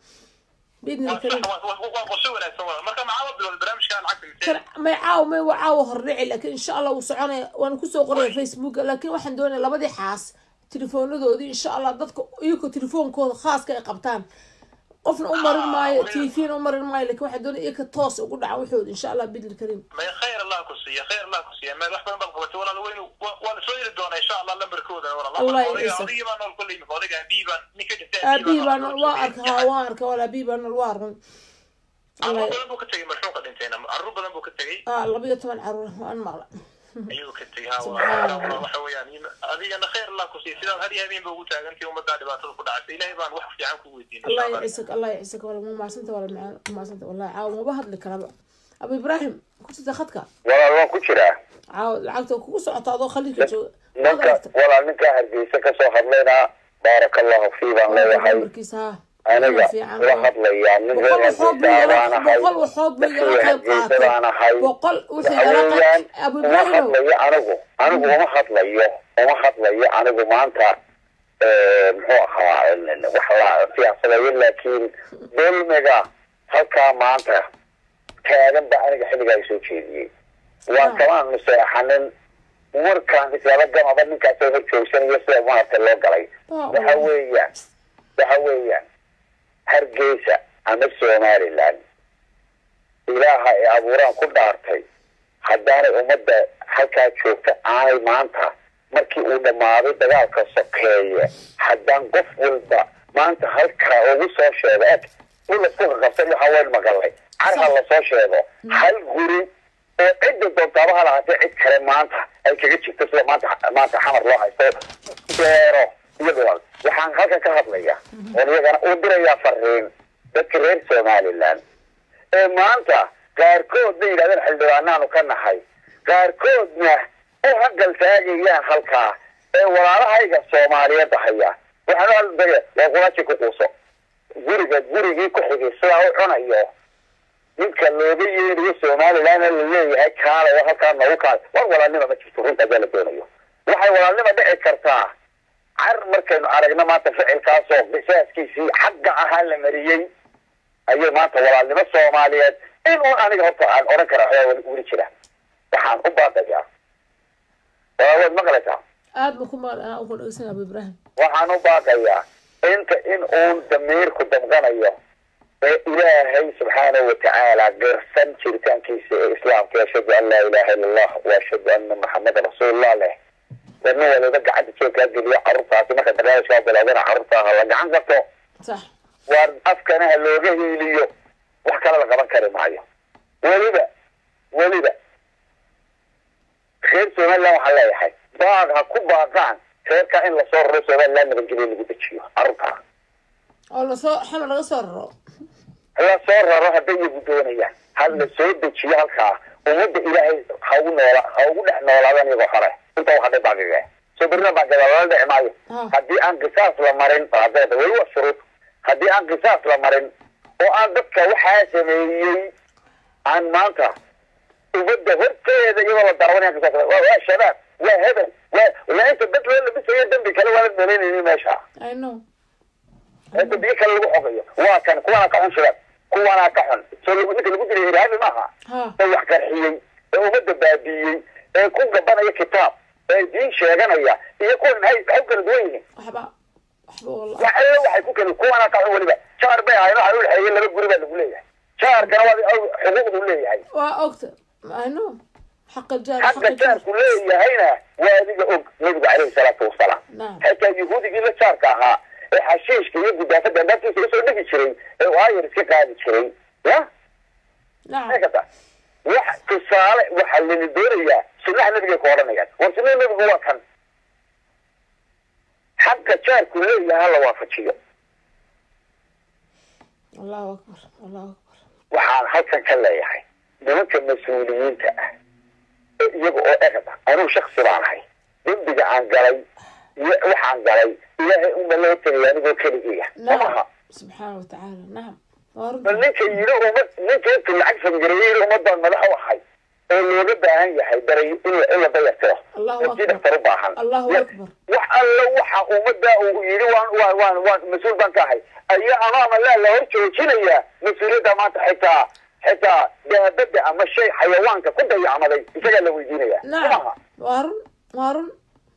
biidni Waa kariim. sax, waa qorshe wanaagsan walaal. Marka maxaa bilowday barnaamijka lacagta mise? Kan may caaw, may waa caawa hordhici, laakiin insha Allah wuu soconaya, waan kusoo qoraya Facebooka. Laakiin waxaan doonaya labadii xaas telefoonadoodii insha Allah dadka iyagoo telefoonkooda khaaska ay qabtaan, qofna u marin maayo, TV-na u marin maayo, laakiin waxaan doonaya iyaga toos ugu dhaca waxooda insha Allah biidni kariim. May khayr Allah ku siiya, khayr Allah ku siiya. Meel wax badan baad qabatay walaal. Waynu waa la soo heli doonaa insha Allah lambarkooda walaal. Allah Odayga yacisa. odaygii baa nool kolley imika, odayga aabihii baan ninka dhintay. Aabihii baa nool, waa arka, haa, waan arka walaal, aabihii baa nool, waa run. Carruur badan buu ka tegey marxuumka dhintayna, carruur badan buu ka tegey. Ah, 12 caruur waan maqla. Ayuu ka tegey, ha. Subxaan Walaal Allah. Waxa weeyaan adigana khayr Allah ku siiya sidaad har iyo habeenba ugu taagantay ummaddaa dhibaatada ku dhacaysa. Ilaahay baan wax fiican ku weydiinay Allah insha Allah. yacisak, Allah yacisak walaal, ma mahadsanta walaal, macaan, ma mahadsanta wallahi. Caawa maba hadli karaba. Abu Ibraahim, ku jirta khadka? Walaal, waan ku jiraa. Caawa lacagta kugu socota adoo khaliijka jooga. Ninka walaal, ninkaa Hargeysa kasoo hadlayna, baaraka Allahu fii baan leeyahay. Nambarkiisa, ha. Aniga Fiican. la hadlayaa nin reer 100 waxood buu Hargeysa igala baan ahay. 100 waxood buu igala Dadkii qayb Hargeysa qaatay. baan ahay. 100 wuxuu Waxa igala weeyaan qayb Abu uma Ibraahim. hadlayo anigu uma hadlayo, uma hadlayo anigu maanta muxuu ahaa wax la siyaasadeeyo, laakiin dulmiga halkaa maanta taagan ba aniga xilligaa soo jeediyey. Waan kamaan nuseexanin markaan islaba gamaba ninkaasoo hor joogsanayo sida maaragtay loo galay. Waxa weeyaan Hargeysa ama Somaliland, Ilaaha ay abuuraan ku dhaartay, haddaanay ummadda halkaa joogta aanay maanta markii uu dhammaaday dagaalka sokeeye, haddaan qof walba maanta halkaa ugu soo sheego eg dhul lasku qaqabsan waxaa waynu maqalnay, carha lasoo sheego hal guri oo cidda doontaaba ha lahaatee cid kale maanta ay kaga jirto sida maanta Xamar loo haysto beero iyo dhulal. Waxaan halkan ka hadlaya oon iyagana u dirayaa fariin dadka reer Somaliland ee maanta qaarkoodna yidhahdeen xildhibaanaanu ka nahay, qaarkoodna u hangal taagayaan halkaa ee walaalahayga Soomaaliyeed haya. Waxaan u hadlaya waa quraaji ku quuso guriga gurigii ku xigay sidaa u cunayo ninka looga yeerayo Somaliland la leeyahay kaalay oo halkaa noogu kaalay. War walaalnima ma jirto, runta ayaa la doonayo. Waxay walaalnima dhici kartaa car markaynu aragno maanta ficilkaasoo qisaaskiisii xagga ahaa la mariyey ayay maanta walaalnimo Soomaaliyeed inuu aniga horta aan odhan karaa waxbaa weli jira. Waxaan u baaqayaa, waad maqlaysaa? Aad ba ku maqal, anaa uku dhegeysan Abu Ibraahim. Waxaan u baaqayaa inta in uun damiirku damqanayo ee Ilaahay subxaanahu watacaala qirsan jiritaankiisa ee Islaamka, ashhadu an laa ilaha illa Allah wa ashhadu anna Maxamedan rasuulullah leh, war nin waliba gacanta jeebkaa geliyo carruurtaasi. Marka barnaamijkaa bilaabana carruurtaa ha la gacan qabto. Waar afkana ha looga hiiliyo, wax kale la qaban kari maayo. Weliba reer Somaliland waxaan leeyahay baaq ha ku baaqaan. Reerka in lasoo raro Somaliland nabadgelyo lagu dejiyo carruurta oo lasoo xamar laga soo raro, lasoo raro hadday iyagu doonayaan, ha la soo dejiyo halkaa. Ummadda Ilaahay ha ugu noola, ha ugu dhex noolaadaan iyagoo hore inta u hadhay baagiga soo berina baagada lala dhici maayo haddii aan qisaas la marin. Baagada weli waa shuruud. Haddii aan qisaas la marin oo aan dadka waxaa sameeyey aan maanta ummadda horteeda iyadoo la daawanaya qisaas, waa shabaab, waa hebel, waa ilaa inta dad loo labisayo dambi kale waa la dalaynayni meesha. I know. Dambiye kale lagu xogayo waa kan, kuwana ka xun shabaab, kuwanaa ka xun. Soo ninka lagu dilay irhaabi maaha ee wax qarxiyey ee ummadda baabiiyey ee ku gabanaya kitaab ee diin sheeganaya iyo kuwan maxay u kala duwan yihiin? Waxba waxba wallah. Wax alle waxay ku kala, kuwanaa ka xun. Weliba jaar bay ahayn, waxa u dhexeeyay laba guri baa lagu leeyahay. Jaarkana waa xuquuqdu leeyahay. Waa ogta, I know, xaqa jaar. Xaqa jaarku leeyahayna waa adiga og, Nabigu caleyhi salaatu wasalaam xitaa yahuudigii la jaarka ahaa ee xashiishka iyo gudaafada albaabkiisa usoo dhigi jiray ee uu aayar iska qaadi jiray ya kata. Wax tusaale waxaa lani doonayaa sunnaha Nabiga ku odhanayaan, war sunnaha Nabigu waa kan, xaqa jaarku leeyahay hala waafajiyo. Allahu akbar, Allahu akbar. Waxaan halkan ka leeyahay nimanka mas-uuliyiinta ah ee iyaga oo egda, anugu shaksi baan ahay, dembiga aan galay iyo waxaan galay Ilaahay unba loo tegaya anigoo keligiya maaha. Subxaana watacaala, nacam. Bal ninka yidhi ummad, ninka intuu lacag fangareeyey yidhi ummadaan madax u ahay oo looga baahan yahay daray in la dayartiro sii dhaktar u baahan, wax alla waxa ummadda uu yidhi waan waan waan waan mas-uul baan ka ahay ayaa amaama laa la hor joojinayaa mas-uuliyadda maanta. Xitaa daabadda ama shay xayawaanka ku dayacmaday isagaa la weydiinaya. Maaha? Waa run, waa run.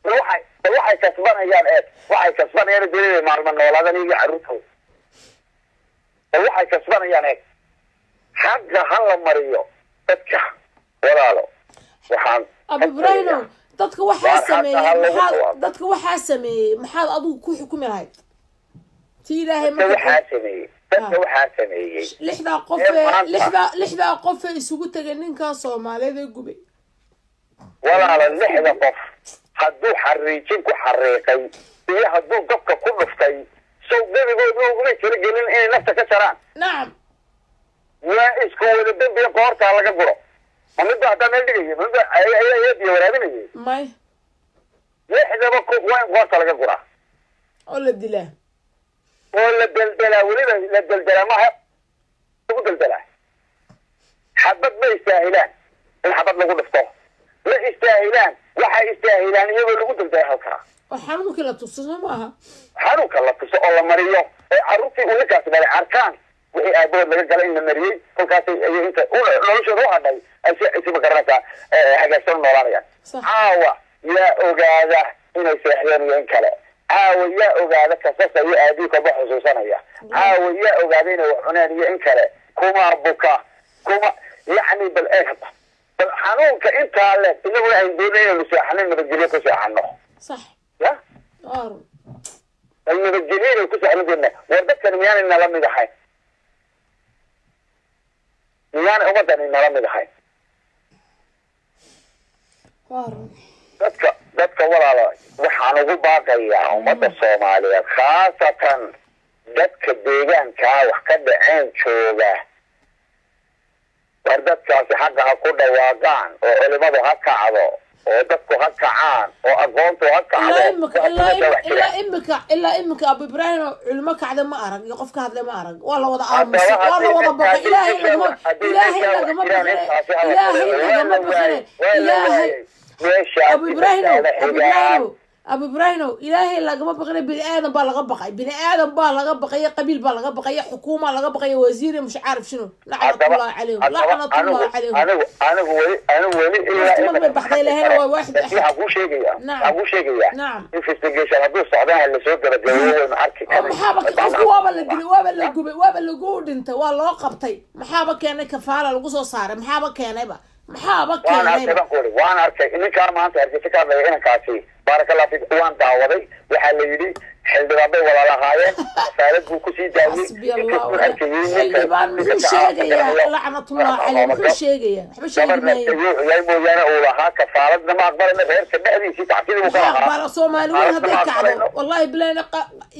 Bal waxay kasbanayaan eeg, waxay kasbanayaan doonaya maalmo noolaadan iyaga carruurtooda. Bal waxay kasbanayaan eeg. Xaqa ha la mariyo dadka walaalo. Waxaan Abu Ibraahimow, dadka waxaa sameeyey maxaad, dadka waxaa sameeyey maxaad adigu ku xukumi lahayd ti Ilaahay? Marka waxaa sameeyey, dadka waxaa sameeyey 6daa qof ee 6daa qof ee isugu tegay ninkaa Soomaaliyeed ee gubay. Walaala, 6da qof hadduu xariijin ku xariiqay iyo hadduu gobka ku dhuftay, sow gebigoodii ugumay tiragelin inay nafta ka jaraan? Nacam. Waa isku wada dembiga, qoortaa laga guro. Ma midba haddaa meel dhigaya, ma midba ayaa biyo waraabinayay? May. 6daba waa in qoorta laga guraa oo la dilaa oo la deldelaa. Weliba la deldelaa maaha, lagu deldelaa xabad. Ma istaahilaan in xabad lagu dhufto, ma istaahilaan. Waxay istaahilaan iyagoo lagu deldelaa halkaa oo xanuunkii la tuso, soo maaha? Xanuunka la tuso oo la mariyo ee carruurtii uu ninkaasi dhalay arkaan wixii aabahood laga galay in la mariyey kolkaas ayay inta noloshooda u hadhay ay si si ma garanaysaa hagaagsan u noolaanayaan. Caawa yaa ogaada inay seexdeen iyo in kale, caawa yaa ogaada kasasa iyo aabihii kolba xusuusanaya, caawa yaa ogaada inay wax cuneen iyo in kale, kuma buka kuma yacni. Bal eeg hadda, bal xanuunka intaa leeg inaguna aynu doonay inaynu seexano, nabadgelyo ku seexano. Sax ya, bal nabadgelyo inaynu ku seexano doona. War dadkani miyaanay nala mid ahayn? Miyaanay ummadani nala mid ahayn? Dadka walaala, waxaan ugu baaqayaa ummadda Soomaaliyeed, khaasatan dadka deegaankaa wax ka dhaceen jooga, war dadkaasi xaqa ha ku dhawaaqaan oo culimadu ha kacdo oo dadku ha kacaan oo aqoontu ha kacdo. Ilaa imika Abu Ibraahim culimo kacda ma arag iyo qof ka hadlay ma arag. Waa la wada aamusay, waa la wada baqay. Ilaahay lagama, Ilaahay lagama baqine, Ilaahay lagama baqine. Ilaahay, Abu Ibraahim, Abu Ibraahim, Abu Ibraahim, Ilaahay lagama baqine, bini aadan baa laga baqay, bini aadan baa laga baqaya, qabiil baa laga baqaya, xukuuma laga baqaya, wasiir mush caarif shino. Lacnatullahi calayhim, lacnatullahi calayhim. Anigu weli ilaa bay baxday lahayna waa waaxid. Waxaan kuu sheegayaa, waxaan kuu sheegayaa, nacam, investigation hadduu socdana lasoo gabagabeeyo waynu arki karay. Maxaaba qofku waaba la dilay, waaba la gubay, waaba lagu dhintay, waa loo qabtay, maxaaba keenay kafaala lagu soo saaray? Maxaaba keenayba, maxaaba keenayba? Waan arkay ninkaan maanta Hargeysa ka hadlaya, inankaasi, baarakallahu fik, waan daawaday. Waxaa la yidhi Xildhibaan bay walaalahaayeen, kafaalad buu kusii daayey. Xasbi Allah xildhibaan muxuu sheegayaa? Lacnatullah caley, muxuu sheegayaa? Waxba sheegi gabarna maayo. Ayuu yahay mooyaane, uu lahaa kafaaladna ma aqbalayna reerka dhexdiisii tacsidii buu ka maxaa lahaa. Aqbala Soomaali weyn hadday ma kacdo aqbalayno. Wallahi bilaana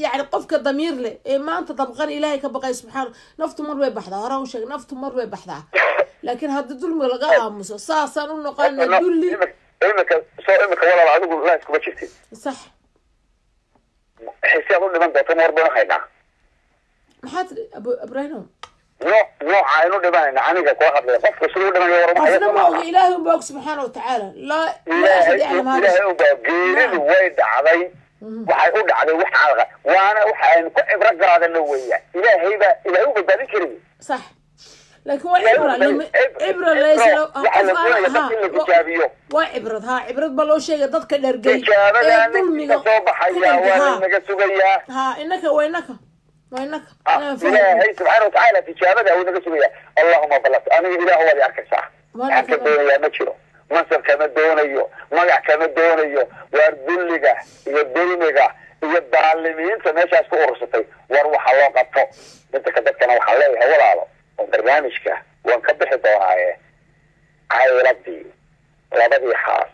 yani qofka damiir leh ee maanta dabqan Ilaahay ka baqay subxaana, naftu mar bay baxdaa. Hore u sheeg, naftu mar bay baxdaa, laakiin haddii dulmiga laga aamuso saasaan u noqona dulli. Imika soo imika walaal, adigu life kuma jirtid. Sax. Xisi aad u dhiman doonto ma war baynu haynaa? Maxaa tiri, Abu Ibraahim? Nooca aynu dhimanayna aniga kula hadlaya, qofka siduu u dhimanayo war ma qofna ma oga, Ilaahay unbaa og subxaana watacaala. Laa axad yaclam hada. Ilaahay ubaa geeridu way dhacday, waxay u dhacday wax calaqa waana waxa aynu ku cibro qaadano weeyaan. Ilaahay baa Ilaahay u badbaadin karayay. Sax, laakiin waa cibra cibra laysa waxaa la qof doonaya aan dadka in la tijaabiyo. Waa cibrad, ha, cibrad baa loo sheegay dadka dhergay ee tijaabadaa dulmiga ninka soo ka baxaya dhergay waa ha laynaga sugayaa. Ha, inaka waa inaka waa inaka inaan fahmo. Ilaahay subxaana watacaala tijaabada wuu naga sugayaa. Allahuma balas, aniga Ilaah waad i arkaysaa. Waana waxaan ka doonayaa ma jiro, mansab kama doonayo, magac kama doonayo. Waar dulliga iyo dulmiga iyo daalimiinta meeshaas ku urursatay, war waxa loo qabto. Midda ka dadkana waxaan leeyahay walaalo, oo barnaamijka waan ka bixi doonaaye, cayladii labadii xaas,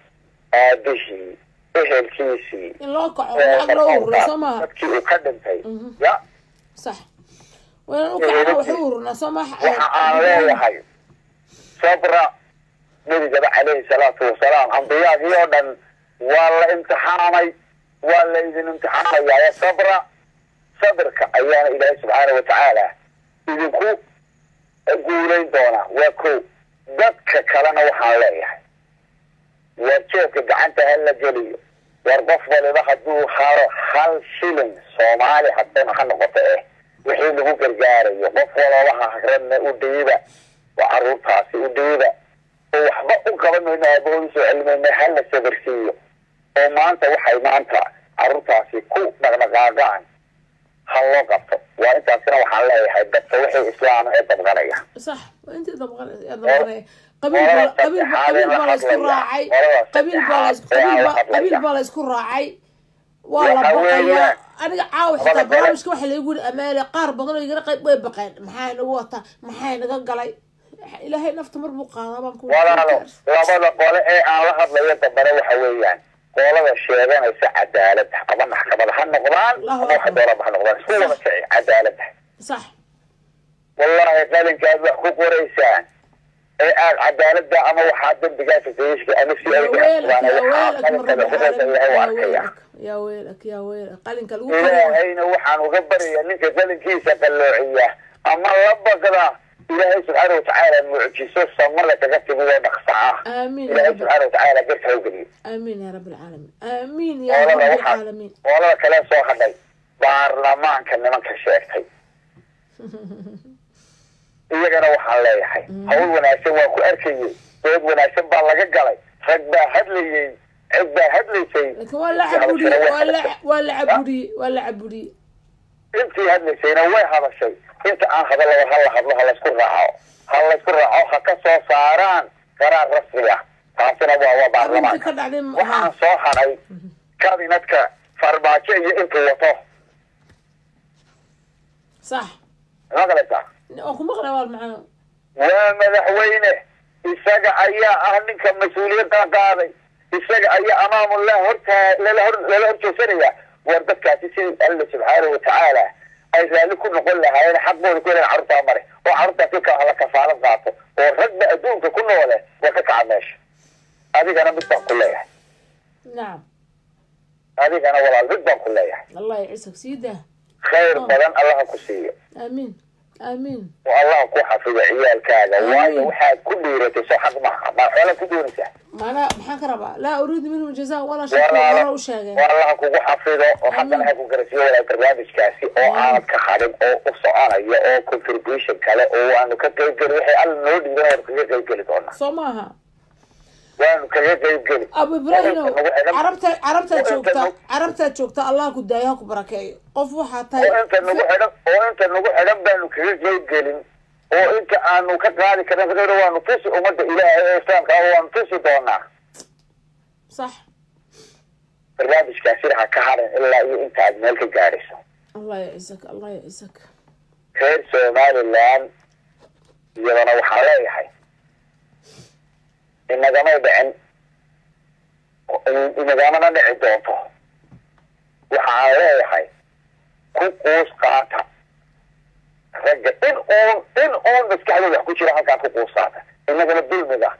aabihii, ehelkiisii in loo kaco, lacag loo ururiyo, soo maaha? Dadkii uu ka dhintay ya. Sax, waa inaan u kacno, wax u ururnaa, soo maaha? Waxa aan leeyahay sabra. Nebigaba calayhi salaatu wasalaam, ambiyaagii oo dhan waa la imtixaamay, waa la idin imtixaamayaa. Sabra, sabirka ayaana Ilaahay subxaana watacaala idinku guulayn doonaa. Waa ko. Dadka kalena waxaan leeyahay, war jeebka gacanta ha la geliyo. War qof waliba hadduu halo hal shilin Soomaali haddana ha noqoto wixii lagu gargaarayo, qof waloobaha hagranna u dhiiba oo caruurtaasi u dhiiba, oo waxba u qaban mayno, aabahood usoo celimayno. Ha la sabirsiiyo oo maanta waxay maanta caruurtaasi ku dhaqdhaqaaqaan ha loo qabto. Waa intaasina waxaan leeyahay dadka wixii islaama ee dabqanaya. Sax, waa intii dabqanaya. Qabiil baa qabiil baa qabiil baa la isku raacay, qabiil baa la isku qabiil baa la isku raacay, waa la baqayaa. Aniga caawa xitaa barnaamijka waxa laygu yiri amaale, qaar badan oo igala qayb way baqeen. Maxaa inagu wataa? Maxaa inaga galay? Ilaahay nafta mar buu qaadaa baan ku Walaalo, labada qole ee aan la hadlayo dambane waxa weeyaan qolada sheeganaysa cadaaladda, ama maxkamada ha noqdaan Allahu ama waxa akbar. doonaba ha noqdaan, isku wada kici cadaaladda. Wallahi qalinkaad wax ku qoraysaan ee aad cadaaladda ama waxaa dembigaa fafeeyishka ama si يا ay ويلك يا waxaa ويلك من qalinkaada رب ku qoraysa العالمين. Ilaahay يا waa arkaya. ويلك يا ويلك يا ويلك qalinka lagu qoray. Ilaahayna waxaan uga baryayaa ninka qalinkiisa qalloociya ama la baqda, Ilaahay subxaana watacaala mucjiso samada kaga timid oo dhaqsa ah آمين يا Ilaahay رب subxaana watacaala garka ha u geliyo. آمين يا رب العالمين، آمين يا qolada رب waxaa العالمين. Qolada kale soo hadhay, baarlamaanka nimanka sheegtay, iyagana waxaan leeyahay hawl wanaagsan waa ku arkayey, dood wanaagsan baa laga galay, rag baa hadlayey, cid baa hadlaysay. لكن waa la caburiyey, waa la caburiyey, waa la caburiyey. Intii hadlaysayna way hadashay, inta aan hadalaba ha la hadlo, ha laysku raaco, ha laysku raaco, ha ka soo saaraan qaraar rasmi ah. Taasina waa arrinta baarlamaanka. Ka dhacday Waxaan soo hadhay kabinadka Farmaajo iyo intuu wato. Maqlaysaa? Oo ku maqlay waa macno. Waa madaxweyne, isaga ayaa ah ninka mas-uuliyadda qaaday, isaga ayaa amaamullah hortaa lala hor joogsanaya. War dadkaasi sidii Alla subxaanahu watacaala ay raalli ku noqon lahaayeen, xaqooda ku heleen carruurtaa mare, oo carruurtaasi ka la kafaalad qaato, oo ragba adduunka ku noole waa ka kaca meesha. Adigana mid baan ku leeyahay. Adigana walaal mid baan ku leeyahay. الله يعزك سيده. Khayr badan Allaha ku siiyo. آمين آمين. Oo Allaha ku xafido ciyaalkaaga, waayo waxaad ku dhiiratay soo xaq maaha, ma xoolaad ku doonaysaa? معناها maxaan ka rabaa? لا أريد منهم جزاء ولا شكر. Walaalo hore u sheegay. Oo Allaha kugu xafido oo xaqana ha ku garasiiyo walaal. Barnaamijkaasi oo aanad ka hadhin oo u soconaya oo contribution kale oo waanu ka qaybgeli, wixii Alla noo dhiibana waanu kaga qaybgeli doonaa. Soo maaha? Waanu kaga qaybgeli. Abu Ibraahim, Oo inta nagu xidhan carabta oo inta joogta, carabta joogta, Allah ku daayo, ha ku barakeeyo. Qof waxaa tahay oo inta nagu xidhan, oo inta nagu xidhan baanu kaga qaybgelin, oo inta aanu ka qaadi karna ka qayb waanu tusi ummadda Ilaahay ee Islaamka ah, waanu tusi doonaa. Barnaamijkaasina ha ka harin ilaa iyo inta aad meel ka gaadhayso. Allah yacizak, Allah yacizak. Reer Somaliland iyadana waxaan leeyahay, inagamay dhicin, inagamana dhici doonto. Waxaan leeyahay, ku quus qaata ragga in uun maskaxdooda wax ku jira halkaa, ku quus qaata. Inagana dulmiga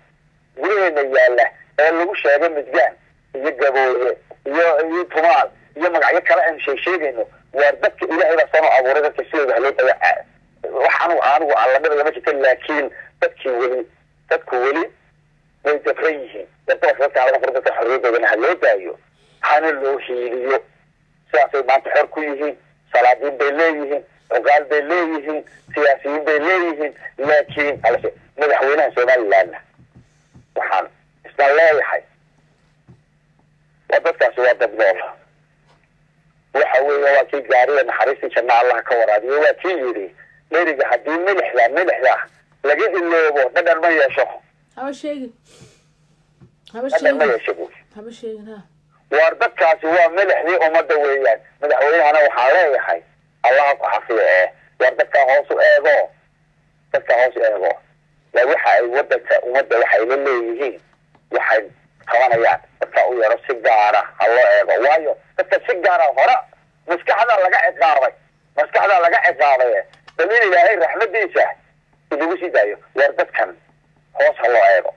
gudaheena yaalla ee lagu sheegay Midgaan iyo Gabooye iyo Tumaal iyo magacyo kale aynu sheegayno, waar dadka Ilaahay baa sano abuuray, dadka sidooda haloo dawa. Wax anigu aan la dhibaya ma jirto, laakiin dadkii weli, dadku weli way dabran yihiin. Wardaas dadka laga furo, dadka xorriyadoodana ha loo daayo, hana loo hiiliyo. Sidaasay maanta xor ku yihiin. Salaadiin bay leeyihiin, cuqaal bay leeyihiin, siyaasiyiin bay leeyihiin. Laakiin alse madaxweynaha Somalilandna waxaan isna leeyahay, waa dadkaasi waa dad nool. Waxa weeye, waa kii gaariga, naxariistii janna Allah ka waraabiyo, waa kii yidhi dheriga haddii milixda laga iloobo, dhadhan ma yeesho. Haba sheegin, haba Dhadhan ma sheegin. yeesho buuri. Haba sheegin ha. Waar dadkaasi waa milixdii ummadda weeyaan. Madaxweynehana waxaan leeyahay, Allaha ku xafiyo ee waar dadkaa hoos u eego, dadkaa hoos u eego. Waa waxa ay wadanka ummadda waxay la leeyihiin, waxay qabanayaan. Dadkaa u yeero, si gaara ha loo eego, waayo dadka si gaara hore maskaxdaa laga ciqaabay, maskaxdaa laga ciqaabay. Bal in Ilaahay raxmadiisa inagu sii daayo. Waar dadkan hoos ha loo eego.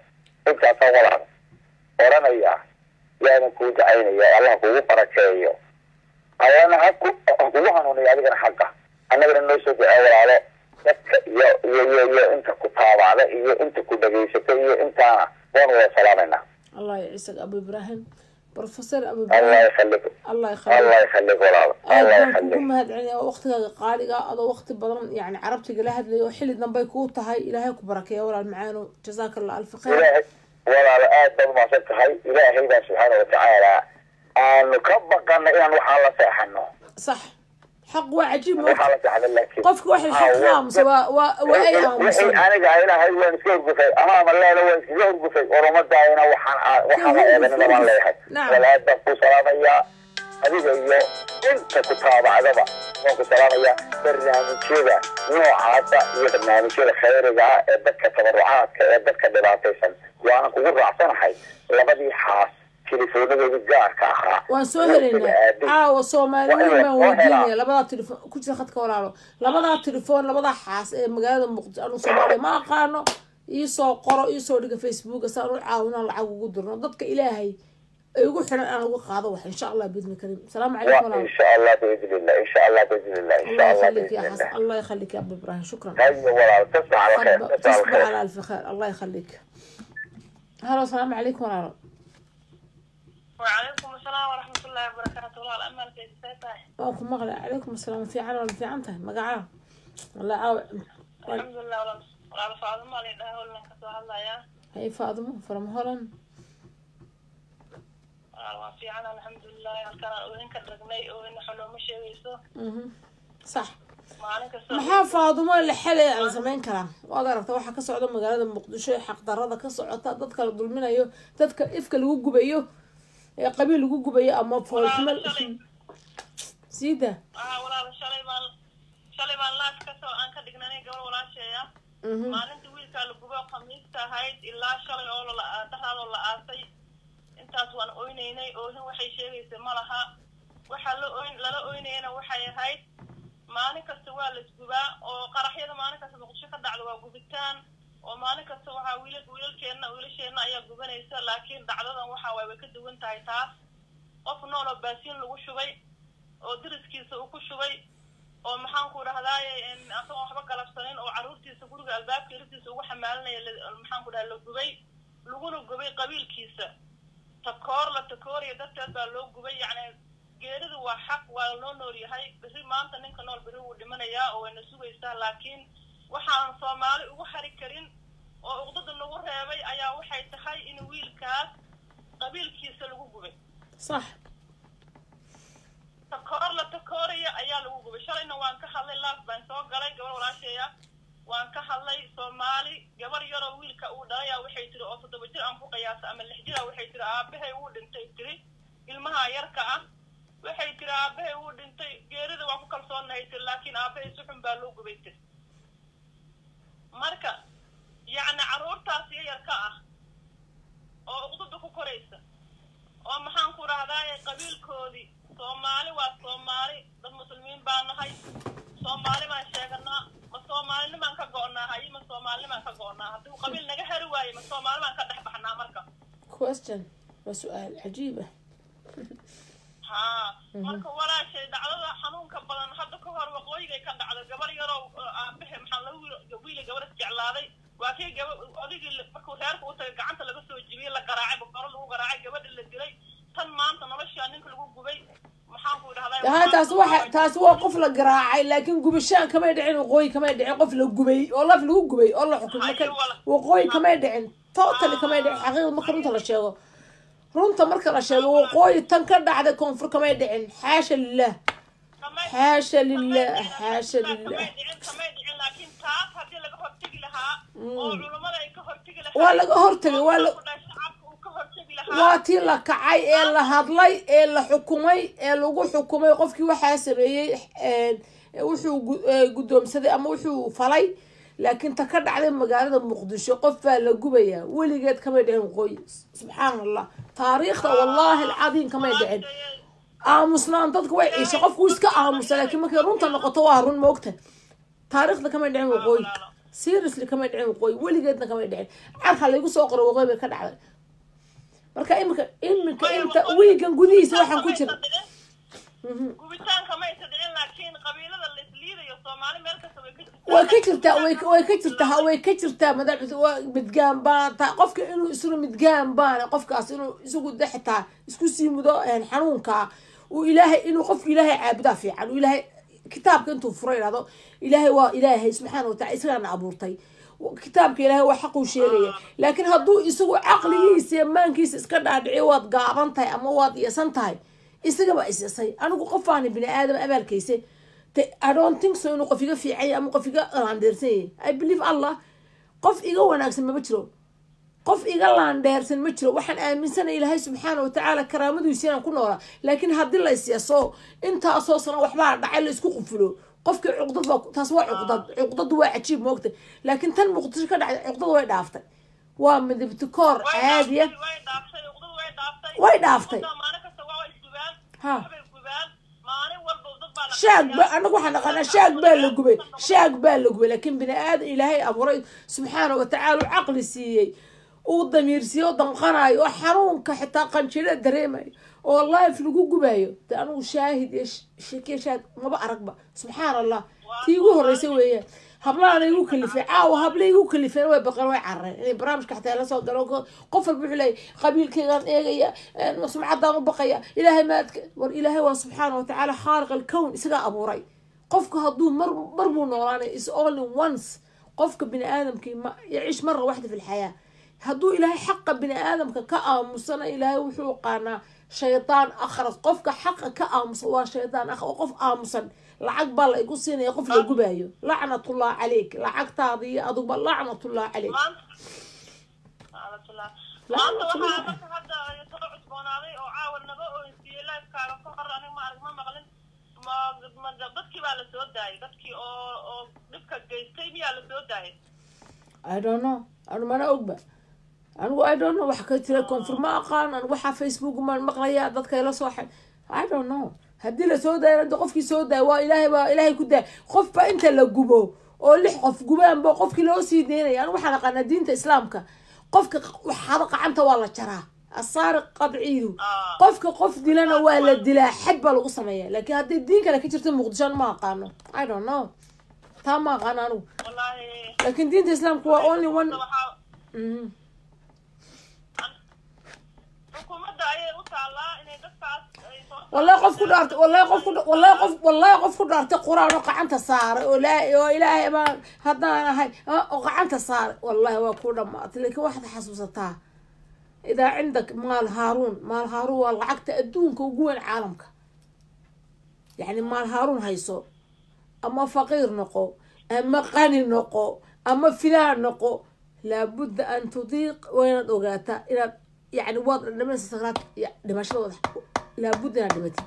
Intaasaan walaal odhanaya. Waana kuu ducaynaya, Allah kugu barakeeyo, Allana ha kugu hanuuniyo adigana xaqa, annagana noo soo ducee walaalo. Dadka iyo inta ku taabacda iyo inta ku dhageysata iyo intaana waanu wada salaamaynaa. Allah yacizak, Abu Ibrahim, Professor Abu Allah Ibrahim. يخليك. Allah يخليك. الله يخليك walaalo. Aad Allah baan kugu يخليك. mahad celinaya waqtigaaga qaaliga, adoo waqti badan yani carabtiga la hadlayo oo xilli dambay kuu tahay. Ilaahay ku barakeeya walaal macaano, jazaaka Allah alfi khayr. Ilaahay walaalo, aad baad umahadsan tahay. Ilaahay baa subxaana watacaala aanu ka baqana inaan waxaan la seexano. Sax, xaq waa cajiib. Waxaan la seexano, laakiin Qofka waxay xaq ka aamusa waa ay wixii aamusan. Aniga ilahay waan iska hurgufay ama leena waan iskaga hurgufay oromadaayna waxaan la eedanina baan leeyahay. Nacam. Wal aad baan ku salaamayaa adiga iyo inta ku taabacdaba, waan ku salaamayaa. Barnaamijyada noocaasa iyo barnaamijyada khayriga ah ee dadka tabarucaadka ee dadka dhibaataysan waana kugu raacsanahay. Labadii xaas telefoonadoodii gaarka ahaa Waan soo helaynaa caawa. Soomaali Waa in weyn la baan soo weydiinaya helaa. Labadaa telefoon ku jira khadka walaalo, labadaa telefoon, labadaa xaas ee magaalada Muqdisho, anu Soomaaliya ma aqaano, iisoo qoro, iisoo dhiga Facebooka si aan u caawinaan, lacag ugu dirno dadka Ilaahay ay ugu xiran aan uga qaado wax, insha Allah biidni karim. Asalaamu calaykum walaalo. إن شاء الله بإذن الله، إن شاء الله بإذن الله، إن الله شاء الله يخليك يا بإذن حسن الله. الله يخليك يا ابو ابراهيم، شكرا. هيا ولا تصبح على خير. تصبح على تصبح خير. على الف خير، الله يخليك. هلا، السلام عليكم walaalo. وعليكم السلام ورحمة الله وبركاته. والله أمال كيف tahay؟ Waan ku maqlay. Calaykum asalaam. Fiican wala fiican tahay? Magacaa wala caawa? الحمد لله. Walaal Faadimo la dhahaa, Holland ka soo hadlayaa. Hay Faadimo from Holland. Walaal waan fiican, alxamdulilah. Halkaan aan oohin ka dhagnay oo in waxa looma sheegayso. Sax. Maalin kasta. Maxaa Faadumo la xelay aan samayn karaa? Waad aragta waxa ka socda magaalada Muqdisho ee xaqdarada ka socota, dadka la dulminayo, dadka ifka lagu gubayo ee qabiil lagu gubayo ama foolxumo siida. Ah walaal, shalay baan laas kasoo aan ka dhignanay gabar walaasheeya. Maalinta wiilkaa la gubo, khamiista ahayd, ilaa shalay oo la dhexdaadoo la aasay, intaas waan oynaynay. Oohin waxay sheegaysa ma laha. Waxaa la oyn lala oynayana waxay ahayd, maalin kasta waa la isgubaa oo qaraxyada maalin kasta Muqdisho ka dhacda waa gubitaan, oo maalin kasta waxaa wiilal wiilalkeenna wiilasheenna ayaa gubanaysa. Laakiin dhacdadan waxa waay way ka duwan tahay taas. Qof nool oo baasiin lagu shubay oo dariskiisa uu ku shubay oo maxaan ku dhahdaaye, asagoon waxba galabsanin oo carruurtiisa guriga albaabka irtiisa ugu xamaalinaya, maxaan ku dhaha, la gubay, laguna gubay qabiilkiisa. Takoor la takooraya darteed baa loo gubay. Yacni geeridu waa xaq, waa loo nool yahay. Berri maanta ninka nool berri wuu dhimanayaa oo wayna sugaysaa. Laakiin waxaan Soomaali ugu hari karin oo uqdada nagu reebay ayaa waxay tahay in wiilkaas qabiilkiisa lagu gubay. Takoor la takooraya ayaa lagu gubay. Shalayna waan ka hadlay, laaf baan soo galay, gabar walaasheeya waan ka hadlay. Soomaali gabar yaroo wiilka uu dhalayaa waxay tiri, oo 7 jir aan ku qiyaasa ama 6 jira, waxay tiri aabahay wuu dhintay tiri. Ilmaha yarka ah waxay tiri, "Aabahay wuu dhintay, geerida waa ku kalsoonahay," tiri, "laakiin aabahay si xun baa loo gubay," tiri. Marka yacni carruurtaas yayarka ah oo uqdada ku koraysa oo, maxaan ku rahdaa, qabiilkoodii Soomaali waa Soomaali, dad Muslimiin baa nahay, Soomaali baan sheeganaa. Ma Soomaalinimaan ka go'naa? Haye, ma Soomaalinimaan ka go'naa haddii uu qabiil naga hari waayo? Ma Soomaali baan ka dhex baxnaa marka? Question waa su-aal cajiib ah. Haa, marka walaashay, dhacdada xanuunka badan hadda ka hor waqooyigay ka dhacday. Gabar yaroo aabahe, maxaa lagu, wiila gabar isjeclaaday, waa kii gaba odigii markuu reerka u tagay gacanta laga soo jibiyey, la garaacay, bukaro lagu garaacay, gabadha la dilay. Tan maanta noloshaa ninka lagu gubay, maxaan ku idhahdaa? Ha, taasi waxa, taasi waa qof la garaacay, laakiin gubashaan kamay dhicin waqooyi, kamay dhicin. Qof la gubay oo laf lagu gubay oo la xukumay waqooyi kamay dhicin, totally kamay dhicin. Xaqiiqda marka runta la sheego, runta marka la sheego, waqooyi tan ka dhacday koonfur kamay dhicin. Xaasha lilah, xaasha lilah, xaasha lilah. Kamay dhicin, kamay dhicin, laakiin taas haddii laga hortegi lahaa oo culummada ay ka hortegi lahaa. Waa laga hortagay, waa la Shacabka uu ka hortegi lahaa. Waa tii la kacay ee la hadlay ee la xukumay ee lagu xukumay qofkii waxaa sameeyey wuxuu guddoomsaday ama wuxuu falay. Laakiin ta ka dhacday magaalada Muqdisho, qof baa la gubayaa, weligeed kamay dhicin waqooyi. Subxaan Allah, taariikhda wallahi alcadiim kamay dhicin. Aamusnaan dadku way ciishay, qofku iska aamusa, laakiin markay runta noqoto waa run, maogta. Taariikhda kamay dhicin waqooyi, seriously kamay dhicin waqooyi, weligeedna kamay dhicin. Carka laygu soo qoray waqooyi bay ka dhacday. Marka iminka inta wiigan gudihiisa waxaan ku jira Gubitaanka ma aysa dhicin, laakiin qabiilada la isliidayo Soomaali meel kasta way ka jirtaa. Way ka jirtaa, way ka jirtaa, way ka jirtaa. Madax waa midgaan baan taa, qofka inuu isru midgaan baana, qofkaas inuu isagu de xitaa isku sii mudo xanuunka uu Ilaahay, inuu qofku Ilaahay caabudaa fiican, uu Ilaahay kitaabka intuu furo yidhahdo, "Ilaahay waa Ilaahay subxaana watacala, isagaana abuurtay, kitaabka Ilaahay waa xaquu sheegaya." Laakiin hadduu isagu caqligiisa iyo maankiisa iska dhaadhiciyo waad gaaban tahay ama waad iyasan tahay, isagaba is-isay. Anigu qofaani bini aadam abaalkayse te, I don't think so inuu qof iga fiican yahay ama qof iga laandheersan yahay. I believe Allah, qof iga wanaagsan mama jiro, qof iga laandheersan ma jiro. Waxaan aaminsanay Ilaahay subxaana watacaala karaamadiisa inaan ku noolaa. Laakiin haddii la isyaso, intaasoo sano waxbaa dhacay, la isku qufulo qofkii, cuqdad baa, taas waa cuqdad. Cuqdadu waa cajiib, moogta. Laakiin tan Muqdisho ka dhacday cuqdad way dhaaftay, waa midibtikoor caadiya. Way dhaaftay, uqdadu way dhaaftay. Way dhaaftay. Ummadda maalin kasta waa isgubaan. Ha. Waxbay gubaan maalin walba, dad baa la Shaag ba anagu waxaan naqaanaa shaag baa la gubay, shaag baa la gubay. Laakiin bini aadan Ilaahay abuuray subxaana watacaala, uu caqli siiyey, uu damiir siiyey, oo damqanayo, oo xanuunka xitaa qanjiro dareemayo, oo life lagu gubayo, de anigu shaahid iyo shekiya shaahid maba aragba. Subxaan Allah, tii igu horreysay weeyaan. Hablaana igu kalifay caawa, habla igu kalifeen, way baqeen, way carareen inay barnaamijka xataa la soo galo. Qof walba wuxuu leeyahy qabiilkaygaan eegaya, sumcaddaan u baqaya, Ilaahay maadka war. Ilaahay waa subxaana watacaala khaaliq alkown, isagaa abuuray. Qofka hadduu mar mar buu noolaanay, is only once. Qofka bini aadamkii ma yaciish mara waxda fi lxayaa. Hadduu Ilaahay xaqa bini aadamka ka aamusana, Ilaahay wuxuu qaanaa shaydaan akhras. Qofka xaqa ka aamusan waa shaydaan akhras oo qof aamusan. Lacag baa la igu siinaya qof la gubaayo? Lacnatullah calayk, lacagtaada iyo aduba lacnatullah calayk. Maanta maanta waxaa marka hadda soo cusboonaaday oo caawa naga oynsiiyey live-kaaga ka hor, aniga ma arag, ma maqlin, ma dadkii baa la soo daayay? Dadkii oo dhibka geystay miyaa la soo daayay? I don't know, anu mana ogba anigu. I don't know wax ka jira koonfur, ma aqaan anigu. Waxaa Facebook maan maqlayaa dadka ila soo xay. I don't know haddii lasoo daayo. Hadda qofkii soo daaya waa Ilaahay, baa Ilaahay ku daaya. Qof baa inta la gubo oo lix qof gubaanba qofkii loo sii daynaya? Anigu waxaan aqaanaa diinta Islaamka, qofka waxaada qacanta waa la jaraa, asaariq qadciidu. Qofka qof dilana waa la dilaa, xad baa lagu sameeya. Laakiin haddii diin kale ka jirta Muqdisho ma aqaano, I don't know, taa ma aqaano anigu. Wallaahi. Laakiin diinta Islaamka waa only one. Waxaa xukuumadda ayay u taallaa inay dadkaas ay soo Wallahi qof ku dhaartay, wallahi qof ku, wallahi qof, wallahi qof ku dhaartay Qur-aan oo gacanta saaray oo laa oo Ilaahay baan haddaan ahay oo gacanta saaray, wallahi waa ku dhamaatay. Laakiin waxaad xasuusataa, idaa cindak maal Haaruun, maal Haaruun waa lacagta adduunka ugu weyn caalamka. Yacni maal Haaruun hayso, ama faqiir noqo ama qani noqo ama filaan noqo, laabudda an tudiiq. Waa inaad ogaataa inaad yani waad dhadhaminaysa sakraad dhimashadooda. Laabudda inaad dhimatid